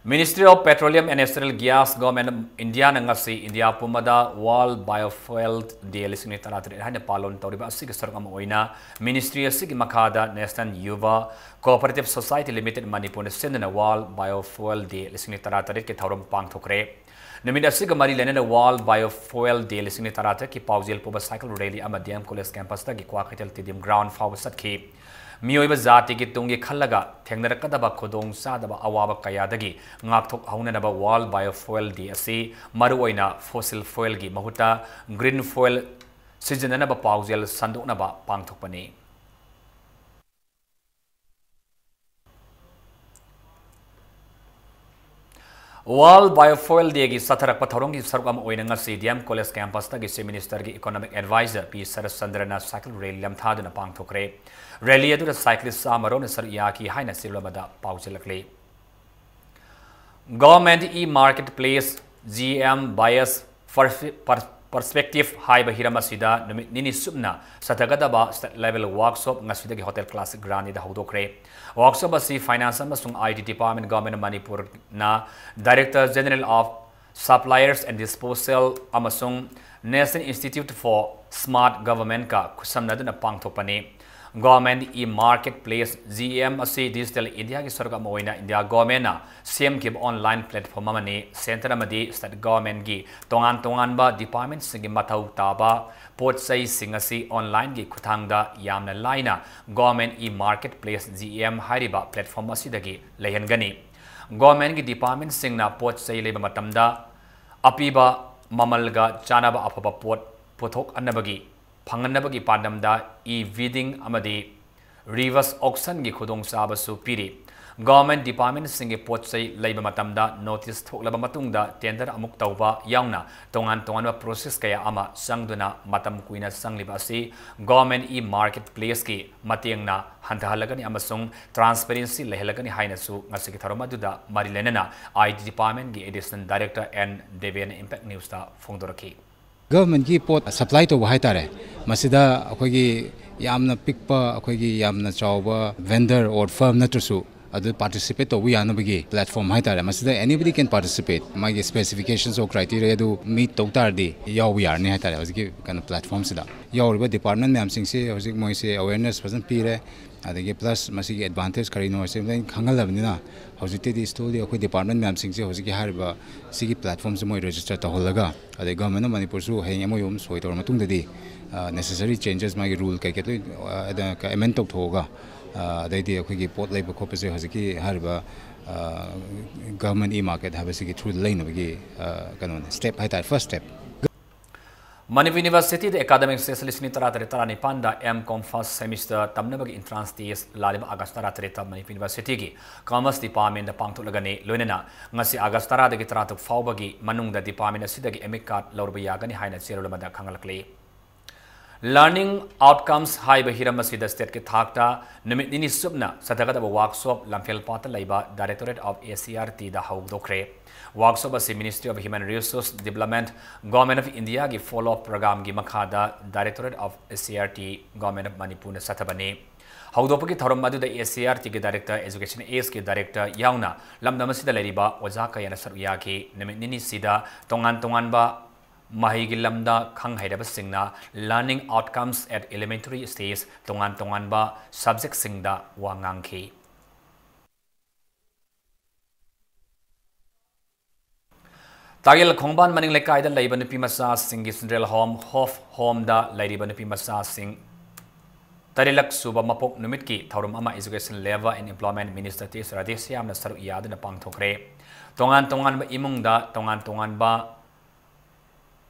Ministry of Petroleum and Natural Gas, Government of Indiaꯅ ꯉꯁꯤ ꯏꯟꯗꯤꯌꯥ ꯄꯨꯝꯕꯗ World Biofuel Day ꯂꯤꯁꯤꯡ ꯑꯅꯤ ꯇꯔꯥꯇꯔꯦꯠ ꯍꯥꯏꯅ ꯄꯥꯂꯣꯟ ꯇꯧꯔꯤꯕ ꯑꯁꯤꯒꯤ ꯁꯔꯨꯛ ꯑꯃ ꯑꯣꯏꯅ ministry ꯑꯁꯤꯒꯤ ꯃꯈꯥꯗ National Yuva Cooperative Society Limited ꯃꯅꯤꯄꯨꯔꯅ ꯁꯤꯟꯗꯨꯅ World Biofuel Day ꯂꯤꯁꯤꯡ ꯑꯅꯤ ꯇꯔꯥꯇꯔꯦꯠꯀꯤ ꯊꯧꯔꯝ ꯄꯥꯡꯊꯣꯛꯈ꯭ꯔꯦ꯫ ꯅꯨꯃꯤꯠ ꯑꯁꯤꯒ ꯃꯔꯤ ꯂꯩꯅꯅ World Biofuel Day ꯂꯤꯁꯤꯡ ꯑꯅꯤ ꯇꯔꯥꯇꯔꯦꯠꯀꯤ ꯄꯥꯎꯖꯦꯜ ꯄꯨꯕ cycle rally ꯑꯃ DM College campusꯇꯒꯤ Kwakeithel stadium ground ꯐꯥꯎꯕ ꯆꯠꯈꯤ꯫ ꯃꯤꯑꯣꯏꯕ ꯖꯥꯇꯤꯒꯤ ꯇꯨꯡꯒꯤ ꯈꯜꯂꯒ ꯊꯦꯡꯅꯔꯛꯀꯗꯕ ꯈꯨꯗꯣꯡꯆꯥꯗꯕ ꯑꯋꯥꯕ ꯀꯌꯥꯗꯒꯤ ꯉꯥꯛꯊꯣꯛꯍꯧꯅꯅꯕ World Biofuel Day ꯑꯁꯤ ꯃꯔꯨꯑꯣꯏꯅ fossil fuelꯒꯤ ꯃꯍꯨꯠꯇ green fuel ꯁꯤꯖꯤꯟꯅꯅꯕ ꯄꯥꯎꯖꯦꯜ ꯁꯟꯗꯣꯛꯅꯕ ꯄꯥꯡꯊꯣꯛꯄꯅꯤ꯫ World Biofuel Dayꯒꯤ ꯆꯠꯊꯔꯛꯄ ꯊꯧꯔꯝꯒꯤ ꯁꯔꯨꯛ ꯑꯃ ꯑꯣꯏꯅ ꯉꯁꯤ DM College campusꯇꯒꯤ Chief Ministerꯒꯤ Economic Advisor P ꯁꯔꯠꯆꯟꯗ꯭ꯔꯅ cycle rally ꯂꯝꯊꯥꯗꯨꯅ ꯄꯥꯡꯊꯣꯛꯈ꯭ꯔꯦ꯫ Rally ꯑꯗꯨꯗ cyclist ꯆꯥꯃꯔꯣꯝꯅ ꯁꯔꯨꯛ ꯌꯥꯈꯤ ꯍꯥꯏꯅ ꯆꯦꯔꯣꯜ ꯑꯃꯗ ꯄꯥꯎꯖꯦꯜꯂꯛꯂꯤ꯫ Government e-marketplace, GeM Buyers Perspe-, Per-, Perspective ꯍꯥꯏꯕ ꯍꯤꯔꯝ ꯑꯁꯤꯗ ꯅꯨꯃꯤꯠ ꯅꯤꯅꯤ ꯆꯨꯞꯅ ꯆꯠꯊꯒꯗꯕ state level workshop ꯉꯁꯤꯗꯒꯤ Hotel Classic Raniꯗ ꯍꯧꯗꯣꯛꯈ꯭ꯔꯦ꯫ Workshop ꯑꯁꯤ Finance ꯑꯃꯁꯨꯡ IT Department, Government of ꯃꯅꯤꯄꯨꯔꯅ Director General of Suppliers and Disposal ꯑꯃꯁꯨꯡ National Institute for Smart Governmentꯀ ꯈꯨꯠꯁꯝꯅꯗꯨꯅ ꯄꯥꯡꯊꯣꯛꯄꯅꯤ꯫ Government e-marketplace, GeM ꯑꯁꯤ Digital Indiaꯒꯤ ꯁꯔꯨꯛ ꯑꯃ ꯑꯣꯏꯅ ꯏꯟꯗꯤꯌꯥ governmentꯅ ꯁꯦꯝꯈꯤꯕ online platform ꯑꯃꯅꯤ꯫ Centre ꯑꯃꯗꯤ state governmentꯀꯤ ꯇꯣꯉꯥꯟ ꯇꯣꯉꯥꯟꯕ departmentꯁꯤꯡꯒꯤ ꯃꯊꯧ ꯇꯥꯕ ꯄꯣꯠ ꯆꯩꯁꯤꯡ ꯑꯁꯤ onlineꯒꯤ ꯈꯨꯠꯊꯥꯡꯗ ꯌꯥꯝꯅ ꯂꯥꯏꯅ Government e-marketplace, GeM ꯍꯥꯏꯔꯤꯕ platform ꯑꯁꯤꯗꯒꯤ ꯂꯩꯍꯟꯒꯅꯤ꯫ Governmentꯀꯤ departmentꯁꯤꯡꯅ ꯄꯣꯠ ꯆꯩ ꯂꯩꯕ ꯃꯇꯝꯗ ꯑꯄꯤꯕ ꯃꯃꯜꯒ ꯆꯥꯅꯕ ꯑꯐꯕ ꯄꯣꯠ ꯄꯨꯊꯣꯛꯍꯟꯅꯕꯒꯤ ꯐꯪꯍꯟꯅꯕꯒꯤ ꯄꯥꯟꯗꯝꯗ e-bidding ꯑꯃꯗꯤ reverse auctionꯒꯤ ꯈꯨꯗꯣꯡꯆꯥꯕꯁꯨ ꯄꯤꯔꯤ꯫ Government departmentꯁꯤꯡꯒꯤ ꯄꯣꯠ ꯆꯩ ꯂꯩꯕ ꯃꯇꯝꯗ notice ꯊꯣꯛꯂꯕ ꯃꯇꯨꯡꯗ tender ꯑꯃꯨꯛ ꯇꯧꯕ ꯌꯥꯎꯅ ꯇꯣꯉꯥꯟ ꯇꯣꯉꯥꯟꯕ process ꯀꯌꯥ ꯑꯃ ꯆꯪꯗꯨꯅ ꯃꯇꯝ ꯀꯨꯏꯅ ꯆꯪꯂꯤꯕ ꯑꯁꯤ government e-market placeꯀꯤ ꯃꯇꯦꯡꯅ ꯍꯟꯊꯍꯜꯂꯒꯅꯤ ꯑꯃꯁꯨꯡ transparency ꯂꯩꯍꯜꯂꯒꯅꯤ ꯍꯥꯏꯅꯁꯨ ꯉꯁꯤꯒꯤ ꯊꯧꯔꯝ ꯑꯗꯨꯗ ꯃꯔꯤ ꯂꯩꯅꯅ I T departmentꯀꯤ additional director N ꯗꯦꯕꯦꯟꯅ Impact Newsꯇ ꯐꯣꯡꯗꯣꯔꯛꯈꯤ꯫ Governmentꯀꯤ ꯄꯣꯠ supply ꯇꯧꯕ ꯍꯥꯏꯇꯥꯔꯦ, ꯃꯁꯤꯗ ꯑꯩꯈꯣꯏꯒꯤ ꯌꯥꯝꯅ ꯄꯤꯛꯄ, ꯑꯩꯈꯣꯏꯒꯤ ꯌꯥꯝꯅ ꯆꯥꯎꯕ vendor or firm ꯅꯠꯇ꯭ꯔꯁꯨ ꯑꯗꯨ participate ꯇꯧꯕ ꯌꯥꯅꯕꯒꯤ platform ꯍꯥꯏꯇꯥꯔꯦ꯫ ꯃꯁꯤꯗ anybody can participate꯫ ꯃꯥꯒꯤ specifications or criteria ꯑꯗꯨ meet ꯇꯧ ꯇꯥꯔꯗꯤ ꯌꯥꯎꯕ ꯌꯥꯔꯅꯤ ꯍꯥꯏꯇꯥꯔꯦ꯫ ꯍꯧꯖꯤꯛꯀꯤ ꯀꯩꯅꯣ platformꯁꯤꯗ ꯌꯥꯎꯔꯤꯕ department ꯃꯌꯥꯝꯁꯤꯡꯁꯦ ꯍꯧꯖꯤꯛ ꯃꯣꯏꯁꯦ awareness ꯐꯖꯅ ꯄꯤꯔꯦ꯫ ꯑꯗꯒꯤ plus ꯃꯁꯤꯒꯤ advantage ꯀꯔꯤꯅꯣ ꯍꯥꯏꯁꯦ ꯂꯣꯏꯅ ꯈꯪꯍꯜꯂꯕꯅꯤꯅ, ꯍꯧꯖꯤꯛꯇꯤꯗꯤ slowly ꯑꯩꯈꯣꯏ department ꯃꯌꯥꯝꯁꯤꯡꯁꯦ ꯍꯧꯖꯤꯛꯀꯤ ꯍꯥꯏꯔꯤꯕ ꯁꯤꯒꯤ platformꯁꯦ ꯃꯣꯏ register ꯇꯧꯍꯜꯂꯒ, ꯑꯗꯩ Government of ꯃꯅꯤꯄꯨꯔꯁꯨ ꯍꯌꯦꯡ MOU ꯑꯃ ꯁꯣꯏ ꯇꯧꯔ ꯃꯇꯨꯡꯗꯗꯤ, ꯑ, necessary changes, ꯃꯥꯒꯤ rule ꯀꯩꯀꯩ ꯂꯣꯏ, ꯑ, ꯑꯗ, amend ꯇꯧꯊꯣꯛꯑꯒ, ꯑ, ꯑꯗꯩꯗꯤ ꯑꯩꯈꯣꯏꯒꯤ ꯄꯣꯠ ꯂꯩꯕ ꯈꯣꯠꯄꯁꯦ ꯍꯧꯖꯤꯛꯀꯤ ꯍꯥꯏꯔꯤꯕ, ꯑ, government e-market ꯍꯥꯏꯕꯁꯤꯒꯤ through ꯂꯩꯅꯕꯒꯤ, ꯑ, ꯀꯩꯅꯣꯅꯦ, step ꯍꯥꯏꯇꯥꯔꯦ, first step꯫ Manipur Universityꯗ academic session ꯂꯤꯁꯤꯡ ꯇꯔꯥꯇꯔꯦꯠ ꯇꯔꯥꯅꯤꯄꯥꯟꯗ M.Com first semester ꯇꯝꯅꯕꯒꯤ entrance test ꯂꯥꯛꯂꯤꯕ August ꯇꯔꯥꯇꯔꯦꯠꯇ ꯃꯅꯤꯄꯨꯔ Universityꯒꯤ Commerce departmentꯇ ꯄꯥꯡꯊꯣꯛꯂꯒꯅꯤ꯫ ꯂꯣꯏꯅꯅ ꯉꯁꯤ August ꯇꯔꯥꯗꯒꯤ ꯇꯔꯥꯇꯔꯨꯛ ꯐꯥꯎꯕꯒꯤ ꯃꯅꯨꯡꯗ department ꯑꯁꯤꯗꯒꯤ admit card ꯂꯧꯔꯕ ꯌꯥꯒꯅꯤ ꯍꯥꯏꯅ ꯆꯦꯔꯣꯜ ꯑꯃꯗ ꯈꯪꯍꯜꯂꯛꯂꯤ꯫ Learning outcomes ꯍꯥꯏꯕ ꯍꯤꯔꯝ ꯑꯁꯤꯗ stateꯀꯤ ꯊꯥꯛꯇ ꯅꯨꯃꯤꯠ ꯅꯤꯅꯤ ꯆꯨꯞꯅ ꯆꯠꯊꯒꯗꯕ workshop ꯂꯝꯐꯦꯜꯄꯥꯠꯇ ꯂꯩꯕ Directorate of ACERTꯗ ꯍꯧꯗꯣꯛꯈ꯭ꯔꯦ꯫ Workshop ꯑꯁꯤ Ministry of Human Resource Development, Government of Indiaꯒꯤ follow-up programmeꯒꯤ ꯃꯈꯥꯗ Directorate of ACERT, Government of ꯃꯅꯤꯄꯨꯔꯅ ꯆꯠꯊꯕꯅꯤ꯫ ꯍꯧꯗꯣꯛꯄꯒꯤ ꯊꯧꯔꯝ ꯑꯗꯨꯗ ACERTꯒꯤ Director, Education Eastꯀꯤ Director ꯌꯥꯎꯅ ꯂꯝꯗꯝ ꯑꯁꯤꯗ ꯂꯩꯔꯤꯕ ꯑꯣꯖꯥ ꯀꯌꯥꯅ ꯁꯔꯨꯛ ꯌꯥꯈꯤ꯫ ꯅꯨꯃꯤꯠ ꯅꯤꯅꯤꯁꯤꯗ ꯇꯣꯉꯥꯟ ꯇꯣꯉꯥꯟꯕ ꯃꯍꯩꯒꯤ ꯂꯝꯗ ꯈꯪ ꯍꯩꯔꯕꯁꯤꯡꯅ learning outcomes at elementary stage ꯇꯣꯉꯥꯟ ꯇꯣꯉꯥꯟꯕ subjectꯁꯤꯡꯗ ꯋꯥ ꯉꯥꯡꯈꯤ꯫ ꯇꯥꯌꯦꯜ ꯈꯣꯡꯕꯥꯟ ꯃꯅꯤꯡ ꯂꯩꯀꯥꯏꯗ ꯂꯩꯕ ꯅꯨꯄꯤ ꯃꯆꯥꯁꯤꯡꯒꯤ Children Home, Hope Homeꯗ ꯂꯩꯔꯤꯕ ꯅꯨꯄꯤ ꯃꯆꯥꯁꯤꯡ ꯇꯔꯦꯠꯂꯛ ꯁꯨꯕ ꯃꯄꯣꯛ ꯅꯨꯃꯤꯠꯀꯤ ꯊꯧꯔꯝ ꯑꯃ Education, Labour and Employment Minister T. ꯔꯥꯙꯦꯁ꯭ꯌꯥꯝꯅ ꯁꯔꯨꯛ ꯌꯥꯗꯨꯅ ꯄꯥꯡꯊꯣꯛꯈ꯭ꯔꯦ꯫ ꯇꯣꯉꯥꯟ ꯇꯣꯉꯥꯟꯕ ꯏꯃꯨꯡꯗ ꯇꯣꯉꯥꯟ ꯇꯣꯉꯥꯟꯕ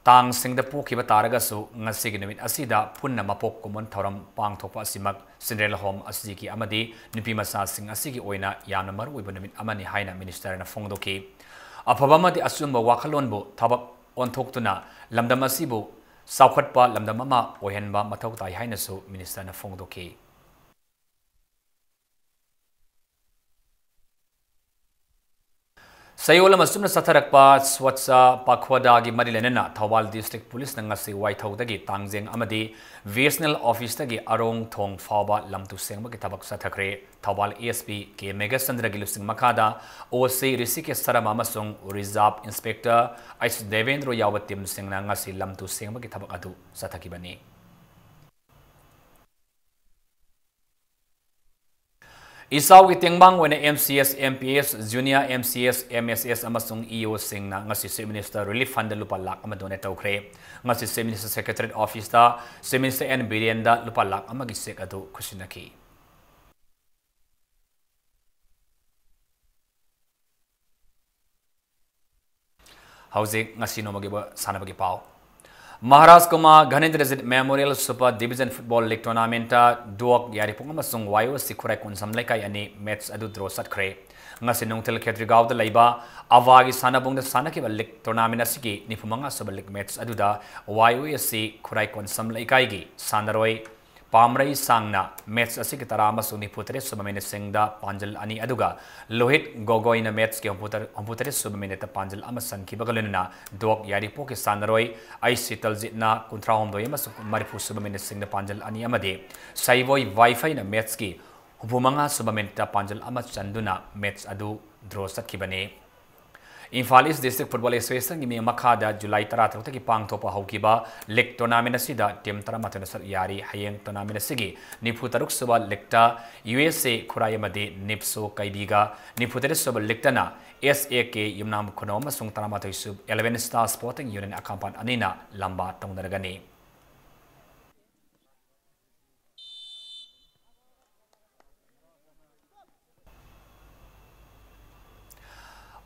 ꯇꯥꯡꯁꯤꯡꯗ ꯄꯣꯛꯈꯤꯕ ꯇꯥꯔꯒꯁꯨ, ꯉꯁꯤꯒꯤ ꯅꯨꯃꯤꯠ ꯑꯁꯤꯗ ꯄꯨꯟꯅ ꯃꯄꯣꯛ ꯀꯨꯝꯑꯣꯟ ꯊꯧꯔꯝ ꯄꯥꯡꯊꯣꯛꯄ ꯑꯁꯤꯃꯛ ꯆꯤꯜꯗ꯭ꯔꯦꯟ ꯍꯣꯝ ꯑꯁꯤꯒꯤ ꯑꯃꯗꯤ ꯅꯨꯄꯤ ꯃꯆꯥꯁꯤꯡ ꯑꯁꯤꯒꯤ ꯑꯣꯏꯅ ꯌꯥꯝꯅ ꯃꯔꯨꯑꯣꯏꯕ ꯅꯨꯃꯤꯠ ꯑꯃꯅꯤ ꯍꯥꯏꯅ ꯃꯤꯅꯤꯁꯇꯔꯅ ꯐꯣꯡꯗꯣꯛꯈꯤ꯫ ꯑꯐꯕ ꯑꯃꯗꯤ ꯑꯆꯨꯝꯕ ꯋꯥꯈꯜꯂꯣꯟꯕꯨ ꯊꯕꯛ ꯑꯣꯟꯊꯣꯛꯇꯨꯅ ꯂꯝꯗꯝ ꯑꯁꯤꯕꯨ ꯆꯥꯎꯈꯠꯄ ꯂꯝꯗꯝ ꯑꯃ ꯑꯣꯏꯍꯟꯕ ꯃꯊꯧ ꯇꯥꯏ ꯍꯥꯏꯅꯁꯨ ꯃꯤꯅꯤꯁꯇꯔꯅ ꯐꯣꯡꯗꯣꯛꯈꯤ꯫ ꯆꯌꯣꯜ ꯑꯃ ꯆꯨꯞꯅ ꯆꯠꯊꯔꯛꯄ ꯁ꯭ꯋꯥꯆꯥ ꯄꯥꯈ꯭ꯋꯥꯗꯥꯒꯤ ꯃꯔꯤ ꯂꯩꯅꯅ ꯊꯧꯕꯥꯜ ꯗꯤꯁꯇ꯭ꯔꯤꯛ ꯄꯨꯂꯤꯁꯅ ꯉꯁꯤ ꯋꯥꯏꯊꯧꯗꯒꯤ ꯇꯥꯡꯖꯦꯡ ꯑꯃꯗꯤ ꯕꯤ ꯑꯦꯁ ꯑꯦꯟ ꯑꯦꯜ ꯑꯣꯐꯤꯁꯇꯒꯤ ꯑꯔꯣꯡ ꯊꯣꯡ ꯐꯥꯎꯕ ꯂꯝꯇꯨ ꯁꯦꯡꯕꯒꯤ ꯊꯕꯛ ꯆꯠꯊꯈ꯭ꯔꯦ꯫ Thoubal A S P K ꯃꯦꯘꯆꯟꯗ꯭ꯔꯒꯤ ꯂꯨꯆꯤꯡ ꯃꯈꯥꯗ ꯑꯣ ꯁꯤ ꯔꯤꯁꯤꯀꯦꯁ ꯁꯔꯃ ꯑꯃꯁꯨꯡ ꯔꯤꯖꯥꯔꯚ ꯏꯟꯁꯄꯦꯛꯇꯔ ꯑꯩꯆ ꯗꯦꯕꯦꯟꯗ꯭ꯔꯣ ꯌꯥꯎꯕ ꯇꯤꯝꯁꯤꯡꯅ ꯉꯁꯤ ꯂꯝꯇꯨ ꯁꯦꯡꯕꯒꯤ ꯊꯕꯛ ꯑꯗꯨ ꯆꯠꯊꯈꯤꯕꯅꯤ꯫ ꯏꯆꯥꯎꯒꯤ ꯇꯦꯡꯕꯥꯡ ꯑꯣꯏꯅ M C S, M P ꯑꯦꯁ, junior M C S, M ꯑꯦꯁ ꯑꯦꯁ ꯑꯃꯁꯨꯡ ꯏ ꯑꯣꯁꯤꯡꯅ ꯉꯁꯤ ꯆꯤꯐ ꯃꯤꯅꯤꯁꯇꯔ ꯔꯤꯂꯤꯐ ꯐꯟꯗ ꯂꯨꯄꯥ ꯂꯥꯈ ꯑꯃ ꯗꯣꯅꯦꯠ ꯇꯧꯈ꯭ꯔꯦ꯫ ꯉꯁꯤ ꯆꯤꯐ ꯃꯤꯅꯤꯁꯇꯔ ꯁꯦꯀ꯭ꯔꯦꯇꯔꯤꯌꯦꯠ ꯑꯣꯐꯤꯁꯇ ꯆꯤꯐ ꯃꯤꯅꯤꯁꯇꯔ ꯑꯦꯟ ꯕꯤꯔꯦꯟꯗ ꯂꯨꯄꯥ ꯂꯥꯈ ꯑꯃꯒꯤ ꯆꯦꯛ ꯑꯗꯨ ꯈꯨꯠꯁꯤꯟꯅꯈꯤ꯫ ꯍꯧꯖꯤꯛ ꯉꯁꯤ ꯅꯣꯡꯃꯒꯤ ꯑꯣꯏꯕ ꯁꯥꯟꯅꯕꯒꯤ ꯄꯥꯎ꯫ Maharaj Kumar Ghanendrajit memorial super division football league tournament ꯗꯣꯛ ꯌꯥꯏꯔꯤꯄꯣꯛ ꯑꯃꯁꯨꯡ ꯋꯥꯏ ꯑꯣ ꯁꯤ ꯈꯨꯔꯥꯏ ꯀꯣꯟꯁꯝ ꯂꯩꯀꯥꯏ ꯑꯅꯤ ꯃꯦꯠꯆ ꯑꯗꯨ ꯗ꯭ꯔꯣ ꯆꯠꯈ꯭ꯔꯦ꯫ ꯉꯁꯤ ꯅꯨꯡꯊꯤꯜ ꯈꯦꯇ꯭ꯔꯤꯒꯥꯎꯗ ꯂꯩꯕ ꯑꯚꯥꯒꯤ ꯁꯥꯟꯅꯕꯨꯡꯗ ꯁꯥꯟꯅꯈꯤꯕ ꯂꯤꯒ ꯇꯣꯔꯅꯥꯃꯦꯟ ꯑꯁꯤꯒꯤ ꯅꯤꯐꯨ ꯃꯉꯥ ꯁꯨꯕ ꯂꯤꯒ ꯃꯦꯠꯆ ꯑꯗꯨꯗ ꯋꯥꯏ ꯑꯣ ꯑꯦ ꯁꯤ ꯈꯨꯔꯥꯏ ꯀꯣꯟꯁꯝ ꯂꯩꯀꯥꯏꯒꯤ ꯁꯥꯟꯅꯔꯣꯏ ꯄꯥꯝꯔꯩ ꯁꯥꯡꯅ ꯃꯦꯠꯆ ꯑꯁꯤꯒꯤ ꯇꯔꯥ ꯑꯃꯁꯨꯡ ꯅꯤꯐꯨ ꯇꯔꯦꯠ ꯁꯨꯕ ꯃꯤꯅꯤꯠꯁꯤꯡꯗ ꯄꯥꯟꯖꯜ ꯑꯅꯤ, ꯑꯗꯨꯒ ꯂꯣꯍꯤꯠ ꯒꯣꯒꯣꯏꯅ ꯃꯦꯠꯆꯀꯤ ꯍꯨꯝꯐꯨ ꯇꯔꯦꯠ, ꯍꯨꯝꯐꯨ ꯇꯔꯦꯠ ꯁꯨꯕ ꯃꯤꯅꯤꯠꯇ ꯄꯥꯟꯖꯜ ꯑꯃ ꯆꯟꯈꯤꯕꯒ ꯂꯣꯏꯅꯅ ꯗꯣꯛ ꯌꯥꯏꯔꯤꯄꯣꯛꯀꯤ ꯁꯥꯟꯅꯔꯣꯏ ꯑꯩꯆ ꯁꯤ ꯇꯜꯖꯤꯠꯅ ꯀꯨꯟꯊ꯭ꯔꯥ ꯍꯨꯝꯗꯣꯏ ꯑꯃꯁꯨꯡ ꯃꯔꯤꯐꯨ ꯁꯨꯕ ꯃꯤꯅꯤꯠꯁꯤꯡꯗ ꯄꯥꯟꯖꯜ ꯑꯅꯤ ꯑꯃꯗꯤ ꯁꯩꯕꯣꯏ ꯋꯥꯏꯐꯩꯅ ꯃꯦꯠꯆꯀꯤ ꯍꯨꯝꯐꯨ ꯃꯉꯥ ꯁꯨꯕ ꯃꯤꯅꯤꯠꯇ ꯄꯥꯟꯖꯜ ꯑꯃ ꯆꯟꯗꯨꯅ ꯃꯦꯠꯆ ꯑꯗꯨ ꯗ꯭ꯔꯣ ꯆꯠꯈꯤꯕꯅꯤ꯫ ꯏꯝꯐꯥꯜ ꯏꯁ ꯗꯤꯁꯇ꯭ꯔꯤꯛ ꯐꯨꯠꯕꯣꯜ ꯑꯦꯁꯣꯁꯤꯌꯦꯁꯟꯒꯤ ꯃꯤ ꯃꯈꯥꯗ ꯖꯨꯂꯥꯏ ꯇꯔꯥ ꯇꯔꯨꯛꯇꯒꯤ ꯄꯥꯡꯊꯣꯛꯄ ꯍꯧꯈꯤꯕ ꯂꯤꯒ ꯇꯣꯔꯅꯥꯃꯦꯟ ꯑꯁꯤꯗ ꯇꯤꯝ ꯇꯔꯥꯃꯥꯊꯣꯏꯅ ꯁꯔꯨꯛ ꯌꯥꯔꯤ꯫ ꯍꯌꯦꯡ ꯇꯣꯔꯅꯥꯃꯦꯟ ꯑꯁꯤꯒꯤ ꯅꯤꯐꯨ ꯇꯔꯨꯛ ꯁꯨꯕ ꯂꯤꯒꯇ ꯌꯨ ꯑꯦꯁ ꯑꯦ ꯈꯨꯔꯥꯏ ꯑꯃꯗꯤ ꯅꯤꯞꯁꯣ ꯀꯩꯕꯤꯒ, ꯅꯤꯐꯨ ꯇꯔꯦꯠ ꯁꯨꯕ ꯂꯤꯒꯇꯅ ꯑꯦꯁ ꯑꯦ ꯀꯦ ꯌꯨꯝꯅꯥꯝ ꯈꯨꯅꯧ ꯑꯃꯁꯨꯡ ꯇꯔꯥꯃꯥꯊꯣꯏ ꯁꯨꯕ ꯏꯂꯦꯚꯦꯟ ꯁ꯭ꯇꯥꯔ ꯁ꯭ꯄꯣꯔꯇꯤꯡ ꯌꯨꯅꯤꯌꯟ ꯑꯀꯥꯝꯄꯥꯟ ꯑꯅꯤꯅ ꯂꯝꯕꯥ ꯇꯧꯅꯔꯒꯅꯤ꯫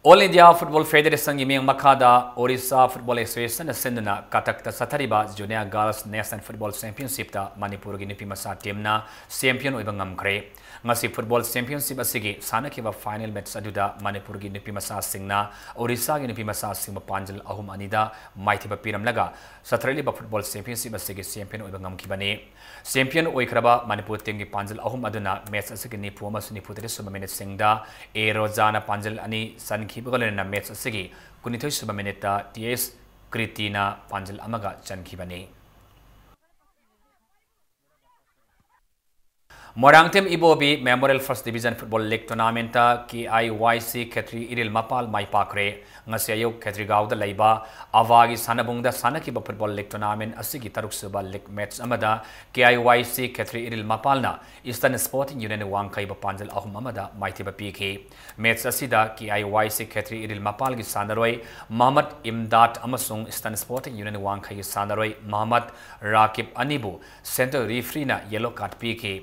All India Football Federationꯒꯤ ꯃꯤꯠꯌꯦꯡ ꯃꯈꯥꯗ Orissa Football Associationꯅ ꯁꯤꯟꯗꯨꯅ ꯀꯇꯛꯇ ꯆꯠꯊꯔꯤꯕ Junior Girls National Football Championshipꯇ ꯃꯅꯤꯄꯨꯔꯒꯤ ꯅꯨꯄꯤ ꯃꯆꯥ teamꯅ champion ꯑꯣꯏꯕ ꯉꯝꯈ꯭ꯔꯦ꯫ ꯉꯁꯤ football championship ꯑꯁꯤꯒꯤ ꯁꯥꯟꯅꯈꯤꯕ final match ꯑꯗꯨꯗ ꯃꯅꯤꯄꯨꯔꯒꯤ ꯅꯨꯄꯤ ꯃꯆꯥꯁꯤꯡꯅ Orissaꯒꯤ ꯅꯨꯄꯤ ꯃꯆꯥꯁꯤꯡꯕꯨ ꯄꯥꯟꯖꯜ ꯑꯍꯨꯝ ꯑꯅꯤꯗ ꯃꯥꯏꯊꯤꯕ ꯄꯤꯔꯝꯂꯒ ꯆꯠꯊꯔꯛꯂꯤꯕ football championship ꯑꯁꯤꯒꯤ champion ꯑꯣꯏꯕ ꯉꯝꯈꯤꯕꯅꯤ꯫ Champion ꯑꯣꯏꯈ꯭ꯔꯕ ꯃꯅꯤꯄꯨꯔ teamꯒꯤ ꯄꯥꯟꯖꯜ ꯑꯍꯨꯝ ꯑꯗꯨꯅ match ꯑꯁꯤꯒꯤ ꯅꯤꯐꯨ ꯑꯃꯁꯨꯡ ꯅꯤꯐꯨ ꯇꯔꯦꯠ ꯁꯨꯕ minuteꯁꯤꯡꯗ A ꯔꯣꯖꯥꯅ ꯄꯥꯟꯖꯜ ꯑꯅꯤ ꯆꯟꯈꯤꯕꯒ ꯂꯣꯏꯅꯅ match ꯑꯁꯤꯒꯤ ꯀꯨꯟꯅꯤꯊꯣꯏ ꯁꯨꯕ minuteꯇ T S ꯀ꯭ꯔꯤꯇꯤꯅ ꯄꯥꯟꯖꯜ ꯑꯃꯒ ꯆꯟꯈꯤꯕꯅꯤ꯫ ꯃꯣꯏꯔꯥꯡꯊꯦꯝ ꯏꯕꯣꯕꯤ Memorial First Division Football League Tournamentꯇ K I Y C ꯈꯦꯇ꯭ꯔꯤ ꯏꯔꯤꯜ ꯃꯄꯥꯜ ꯃꯥꯏ ꯄꯥꯛꯈ꯭ꯔꯦ꯫ ꯉꯁꯤ ꯑꯌꯨꯛ ꯈꯦꯇ꯭ꯔꯤꯒꯥꯎꯗ ꯂꯩꯕ ꯑꯚꯥꯒꯤ ꯁꯥꯟꯅꯕꯨꯡꯗ ꯁꯥꯟꯅꯈꯤꯕ football league tournament ꯑꯁꯤꯒꯤ ꯇꯔꯨꯛ ꯁꯨꯕ league match ꯑꯃꯗ K I Y C Khetri Iril ꯃꯄꯥꯜꯅ Eastern Sporting Union ꯋꯥꯡꯈꯩꯕꯨ ꯄꯥꯟꯖꯜ ꯑꯍꯨꯝ ꯑꯃꯗ ꯃꯥꯏꯊꯤꯕ ꯄꯤꯈꯤ꯫ Match ꯑꯁꯤꯗ K I Y C ꯈꯦꯇ꯭ꯔꯤ ꯏꯔꯤꯜ ꯃꯄꯥꯜꯒꯤ ꯁꯥꯟꯅꯔꯣꯏ ꯃꯍꯃꯗ ꯏꯝꯗꯥꯗ ꯑꯃꯁꯨꯡ Eastern Sporting Union ꯋꯥꯡꯈꯩꯒꯤ ꯁꯥꯟꯅꯔꯣꯏ ꯃꯍꯃꯗ ꯔꯥꯀꯤꯕ ꯑꯅꯤꯕꯨ central refereeꯅ yellow card ꯄꯤꯈꯤ꯫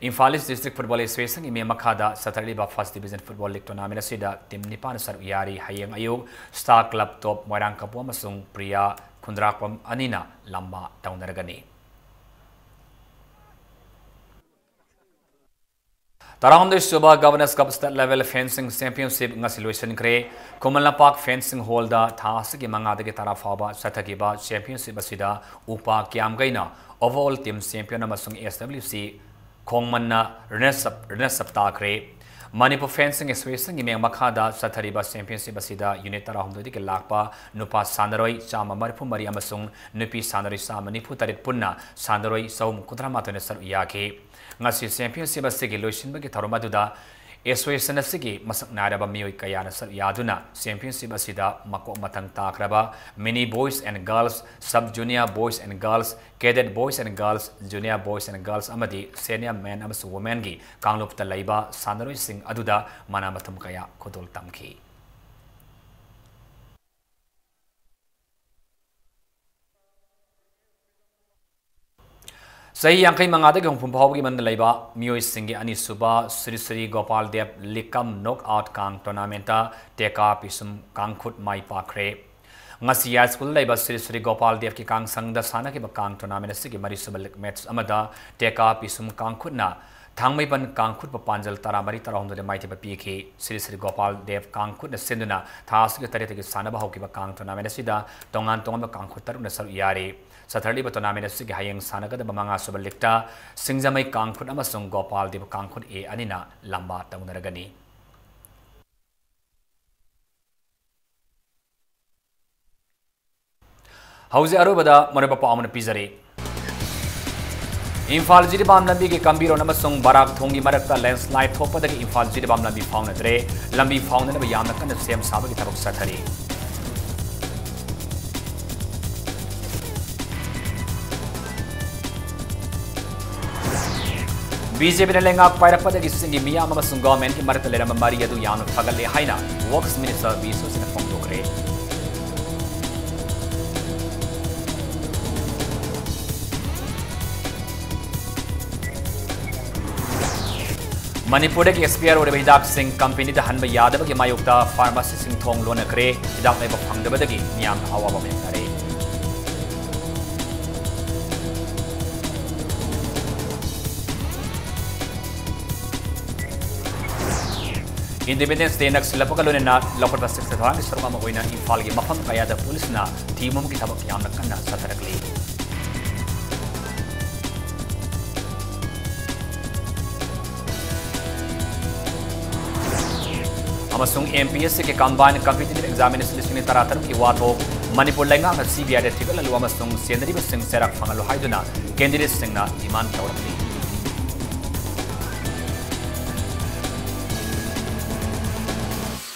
Imphal East District Football Associationꯒꯤ ꯃꯤꯠꯌꯦꯡ ꯃꯈꯥꯗ ꯆꯠꯊꯔꯛꯂꯤꯕ First Division Football League Tournament ꯑꯁꯤꯗ team ꯅꯤꯄꯥꯟ ꯁꯔꯨꯛ ꯌꯥꯔꯤ꯫ ꯍꯌꯦꯡ ꯑꯌꯨꯛ Star Club Top ꯃꯣꯏꯔꯥꯡ ꯀꯝꯄꯣ ꯑꯃꯁꯨꯡ ꯄ꯭ꯔꯤꯌꯥ ꯈꯨꯟꯗ꯭ꯔꯥꯛꯄꯝ ꯑꯅꯤꯅ ꯂꯝꯕꯥ ꯇꯧꯅꯔꯒꯅꯤ꯫ ꯇꯔꯥꯍꯨꯝꯗꯣꯏ ꯁꯨꯕ Governors Cup State Level Fencing Championship ꯉꯁꯤ ꯂꯣꯏꯁꯤꯟꯈ꯭ꯔꯦ꯫ ꯈꯨꯃꯟ ꯂꯝꯄꯥꯛ Fencing Hallꯗ ꯊꯥ ꯑꯁꯤꯒꯤ ꯃꯉꯥꯗꯒꯤ ꯇꯔꯥ ꯐꯥꯎꯕ ꯆꯠꯊꯈꯤꯕ championship ꯑꯁꯤꯗ ꯎꯄꯥ ꯀꯤꯌꯥꯝꯒꯩꯅ overall team champion ꯑꯃꯁꯨꯡ S W C ꯈꯣꯡꯃꯟꯅ runners up, runners up ꯇꯥꯈ꯭ꯔꯦ꯫ ꯃꯅꯤꯄꯨꯔ Fencing Associationꯒꯤ ꯃꯤꯠꯌꯦꯡ ꯃꯈꯥꯗ ꯆꯠꯊꯔꯤꯕ championship ꯑꯁꯤꯗ unit ꯇꯔꯥꯍꯨꯝꯗꯣꯏꯗꯒꯤ ꯂꯥꯛꯄ ꯅꯨꯄꯥ ꯁꯥꯟꯅꯔꯣꯏ ꯆꯥꯝꯃ ꯃꯔꯤꯐꯨ ꯃꯔꯤ ꯑꯃꯁꯨꯡ ꯅꯨꯄꯤ ꯁꯥꯟꯅꯔꯣꯏ ꯆꯥꯝꯃ ꯅꯤꯐꯨ ꯇꯔꯦꯠ ꯄꯨꯟꯅ ꯁꯥꯟꯅꯔꯣꯏ ꯆꯍꯨꯝ ꯀꯨꯟꯊ꯭ꯔꯥ ꯃꯥꯊꯣꯏꯅ ꯁꯔꯨꯛ ꯌꯥꯈꯤ꯫ ꯉꯁꯤ championship ꯑꯁꯤꯒꯤ ꯂꯣꯏꯁꯤꯟꯕꯒꯤ ꯊꯧꯔꯝ ꯑꯗꯨꯗ association ꯑꯁꯤꯒꯤ ꯃꯁꯛ ꯅꯥꯏꯔꯕ ꯃꯤꯑꯣꯏ ꯀꯌꯥꯅ ꯁꯔꯨꯛ ꯌꯥꯗꯨꯅ championship ꯑꯁꯤꯗ ꯃꯀꯣꯛ ꯃꯊꯪ ꯇꯥꯈ꯭ꯔꯕ mini boys and girls, sub junior boys and girls, cadet boys and girls, junior boys and girls ꯑꯃꯗꯤ senior men ꯑꯃꯁꯨꯡ womenꯒꯤ ꯀꯥꯡꯂꯨꯞꯇ ꯂꯩꯕ ꯁꯥꯟꯅꯔꯣꯏꯁꯤꯡ ꯑꯗꯨꯗ ꯃꯅꯥ ꯃꯊꯨꯝ ꯀꯌꯥ ꯈꯨꯗꯣꯜ ꯇꯝꯈꯤ꯫ ꯆꯍꯤ ꯌꯥꯡꯈꯩ ꯃꯉꯥꯗꯒꯤ ꯍꯨꯝꯐꯨ ꯐꯥꯎꯕꯒꯤ ꯃꯅꯨꯡꯗ ꯂꯩꯕ ꯃꯤꯑꯣꯏꯁꯤꯡꯒꯤ ꯑꯅꯤꯁꯨꯕ ꯁ꯭ꯔꯤ ꯁ꯭ꯔꯤ ꯒꯣꯄꯥꯜ ꯗꯦꯕ ꯂꯤꯀꯝ ꯅꯣꯛ ꯑꯥꯎꯠ ꯀꯥꯡ ꯇꯣꯔꯅꯥꯃꯦꯟꯠꯇ ꯇꯦꯀꯥ ꯄꯤꯁꯨꯝ ꯀꯥꯡꯈꯨꯠ ꯃꯥꯏ ꯄꯥꯛꯈ꯭ꯔꯦ꯫ ꯉꯁꯤ ꯌꯥꯏꯁ꯭ꯀꯨꯜꯗ ꯂꯩꯕ ꯁ꯭ꯔꯤ ꯁ꯭ꯔꯤ ꯒꯣꯄꯥꯜ ꯗꯦꯕꯀꯤ ꯀꯥꯡ ꯁꯪꯗ ꯁꯥꯟꯅꯈꯤꯕ ꯀꯥꯡ ꯇꯣꯔꯅꯥꯃꯦꯟꯠ ꯑꯁꯤꯒꯤ ꯃꯔꯤꯁꯨꯕ ꯂꯤꯒ ꯃꯦꯠꯆ ꯑꯃꯗ ꯇꯦꯀꯥ ꯄꯤꯁꯨꯝ ꯀꯥꯡꯈꯨꯠꯅ ꯊꯥꯡꯃꯩꯕꯟ ꯀꯥꯡꯈꯨꯠꯄꯨ ꯄꯥꯟꯖꯜ ꯇꯔꯥꯃꯔꯤ ꯇꯔꯥꯍꯨꯝꯗꯣꯏꯗ ꯃꯥꯏꯊꯤꯕ ꯄꯤꯈꯤ꯫ ꯁ꯭ꯔꯤ ꯁ꯭ꯔꯤ ꯒꯣꯄꯥꯜ ꯗꯦꯕ ꯀꯥꯡꯈꯨꯠꯅ ꯁꯤꯟꯗꯨꯅ ꯊꯥ ꯑꯁꯤꯒꯤ ꯇꯔꯦꯠꯇꯒꯤ ꯁꯥꯟꯅꯕ ꯍꯧꯈꯤꯕ ꯀꯥꯡ ꯇꯣꯔꯅꯥꯃꯦꯟꯠ ꯑꯁꯤꯗ ꯇꯣꯉꯥꯟ ꯇꯣꯉꯥꯟꯕ ꯀꯥꯡꯈꯨꯠ ꯇꯔꯨꯛꯅ ꯁꯔꯨꯛ ꯌꯥꯔꯤ꯫ ꯆꯠꯊꯔꯛꯂꯤꯕ ꯇꯣꯔꯅꯥꯃꯦꯟꯠ ꯑꯁꯤꯒꯤ ꯍꯌꯦꯡ ꯁꯥꯟꯅꯒꯗꯕ ꯃꯉꯥꯁꯨꯕ ꯂꯤꯒꯇ ꯁꯤꯡꯖꯃꯩ ꯀꯥꯡꯈꯨꯠ ꯑꯃꯁꯨꯡ ꯒꯣꯄꯥꯜ ꯗꯦꯕ ꯀꯥꯡꯈꯨꯠ ꯑꯦ ꯑꯅꯤꯅ ꯂꯝꯕꯥ ꯇꯧꯅꯔꯒꯅꯤ꯫ ꯍꯧꯖꯤꯛ ꯑꯔꯣꯏꯕꯗ ꯃꯔꯨꯑꯣꯏꯕ ꯄꯥꯎ ꯑꯃꯅ ꯄꯤꯖꯔꯤ꯫ ꯏꯝꯐꯥꯜ ꯖꯤꯔꯤꯕꯥꯝ ꯂꯝꯕꯤꯒꯤ ꯀꯝꯕꯤꯔꯣꯟ ꯑꯃꯁꯨꯡ ꯕꯔꯥꯛ ꯊꯣꯡꯒꯤ ꯃꯔꯛꯇ ꯂꯦꯟꯁ꯭ꯂꯥꯏꯗ ꯊꯣꯛꯄꯗꯒꯤ ꯏꯝꯐꯥꯜ ꯖꯤꯔꯤꯕꯥꯝ ꯂꯝꯕꯤ ꯐꯥꯎꯅꯗ꯭ꯔꯦ꯫ ꯂꯝꯕꯤ ꯐꯥꯎꯅꯅꯕ ꯌꯥꯝꯅ ꯀꯟꯅ ꯁꯦꯝ ꯁꯥꯕꯒꯤ ꯊꯕꯛ ꯆꯠꯊꯔꯤ꯫ ꯕꯤ ꯖꯦ ꯄꯤꯅ ꯂꯩꯉꯥꯛ ꯄꯥꯏꯔꯛꯄꯗꯒꯤ ꯆꯤꯡꯒꯤ ꯃꯤꯌꯥꯝ ꯑꯃꯁꯨꯡ ꯒꯚꯔꯟꯃꯦꯟꯠꯀꯤ ꯃꯔꯛꯇ ꯂꯩꯔꯝꯕ ꯃꯔꯤ ꯑꯗꯨ ꯌꯥꯝꯅ ꯐꯒꯠꯂꯦ ꯍꯥꯏꯅ ꯋꯔꯛꯁ ꯃꯤꯅꯤꯁꯇꯔ ꯕꯤ ꯁꯣꯁꯤꯅ ꯐꯣꯡꯗꯣꯛꯈ꯭ꯔꯦ꯫ ꯃꯅꯤꯄꯨꯔꯗꯒꯤ ꯑꯦꯛꯁꯄꯥꯌꯔ ꯑꯣꯏꯔꯕ ꯍꯤꯗꯥꯛꯁꯤꯡ ꯀꯝꯄꯦꯅꯤꯗ ꯍꯟꯕ ꯌꯥꯗꯕꯒꯤ ꯃꯥꯌꯣꯛꯇ ꯐꯥꯔꯃꯥꯁꯤꯁꯤꯡ ꯊꯣꯡ ꯂꯣꯟꯅꯈ꯭ꯔꯦ꯫ ꯍꯤꯗꯥꯛ ꯂꯩꯕ ꯐꯪꯗꯕꯗꯒꯤ ꯃꯤꯌꯥꯝꯅ ꯑꯋꯥꯕ ꯃꯥꯌꯣꯛꯅꯔꯦ꯫ ꯏꯟꯗꯤꯄꯦꯟꯗꯦꯟꯁ ꯗꯦ ꯅꯛꯁꯤꯜꯂꯛꯄꯒ ꯂꯣꯏꯅꯅ ꯂꯧꯈꯠꯄ ꯁꯤꯛꯁꯇ ꯊꯧꯔꯥꯡꯒꯤ ꯁꯔꯨꯛ ꯑꯃ ꯑꯣꯏꯅ ꯏꯝꯐꯥꯜꯒꯤ ꯃꯐꯝ ꯀꯌꯥꯗ ꯄꯨꯂꯤꯁꯅ ꯊꯤꯕꯒꯤ ꯊꯕꯛ ꯌꯥꯝꯅ ꯀꯟꯅ ꯆꯠꯊꯔꯛꯂꯤ꯫ ꯑꯃꯁꯨꯡ ꯑꯦꯝ ꯄꯤ ꯑꯦꯁ ꯁꯤꯒꯤ ꯀꯝꯕꯥꯏꯟ ꯀꯝꯄꯤꯇꯤꯇꯤꯚ ꯑꯦꯛꯖꯥꯃꯤꯅꯦꯁꯟ ꯂꯤꯁꯤꯡ ꯑꯅꯤ ꯇꯔꯥꯇꯔꯨꯛꯀꯤ ꯋꯥꯊꯣꯛ, ꯃꯅꯤꯄꯨꯔ ꯂꯩꯉꯥꯛꯅ ꯁꯤ ꯕꯤ ꯑꯥꯏꯗ ꯊꯤꯒꯠꯍꯜꯂꯨ ꯑꯃꯁꯨꯡ ꯆꯦꯟꯅꯔꯤꯕꯁꯤꯡ ꯆꯩꯔꯥꯛ ꯐꯪꯍꯜꯂꯨ ꯍꯥꯏꯗꯨꯅ ꯀꯦꯟꯗꯤꯗꯦꯠꯁꯤꯡꯅ ꯗꯤꯃꯥꯟ ꯇꯧꯔꯛꯂꯤ꯫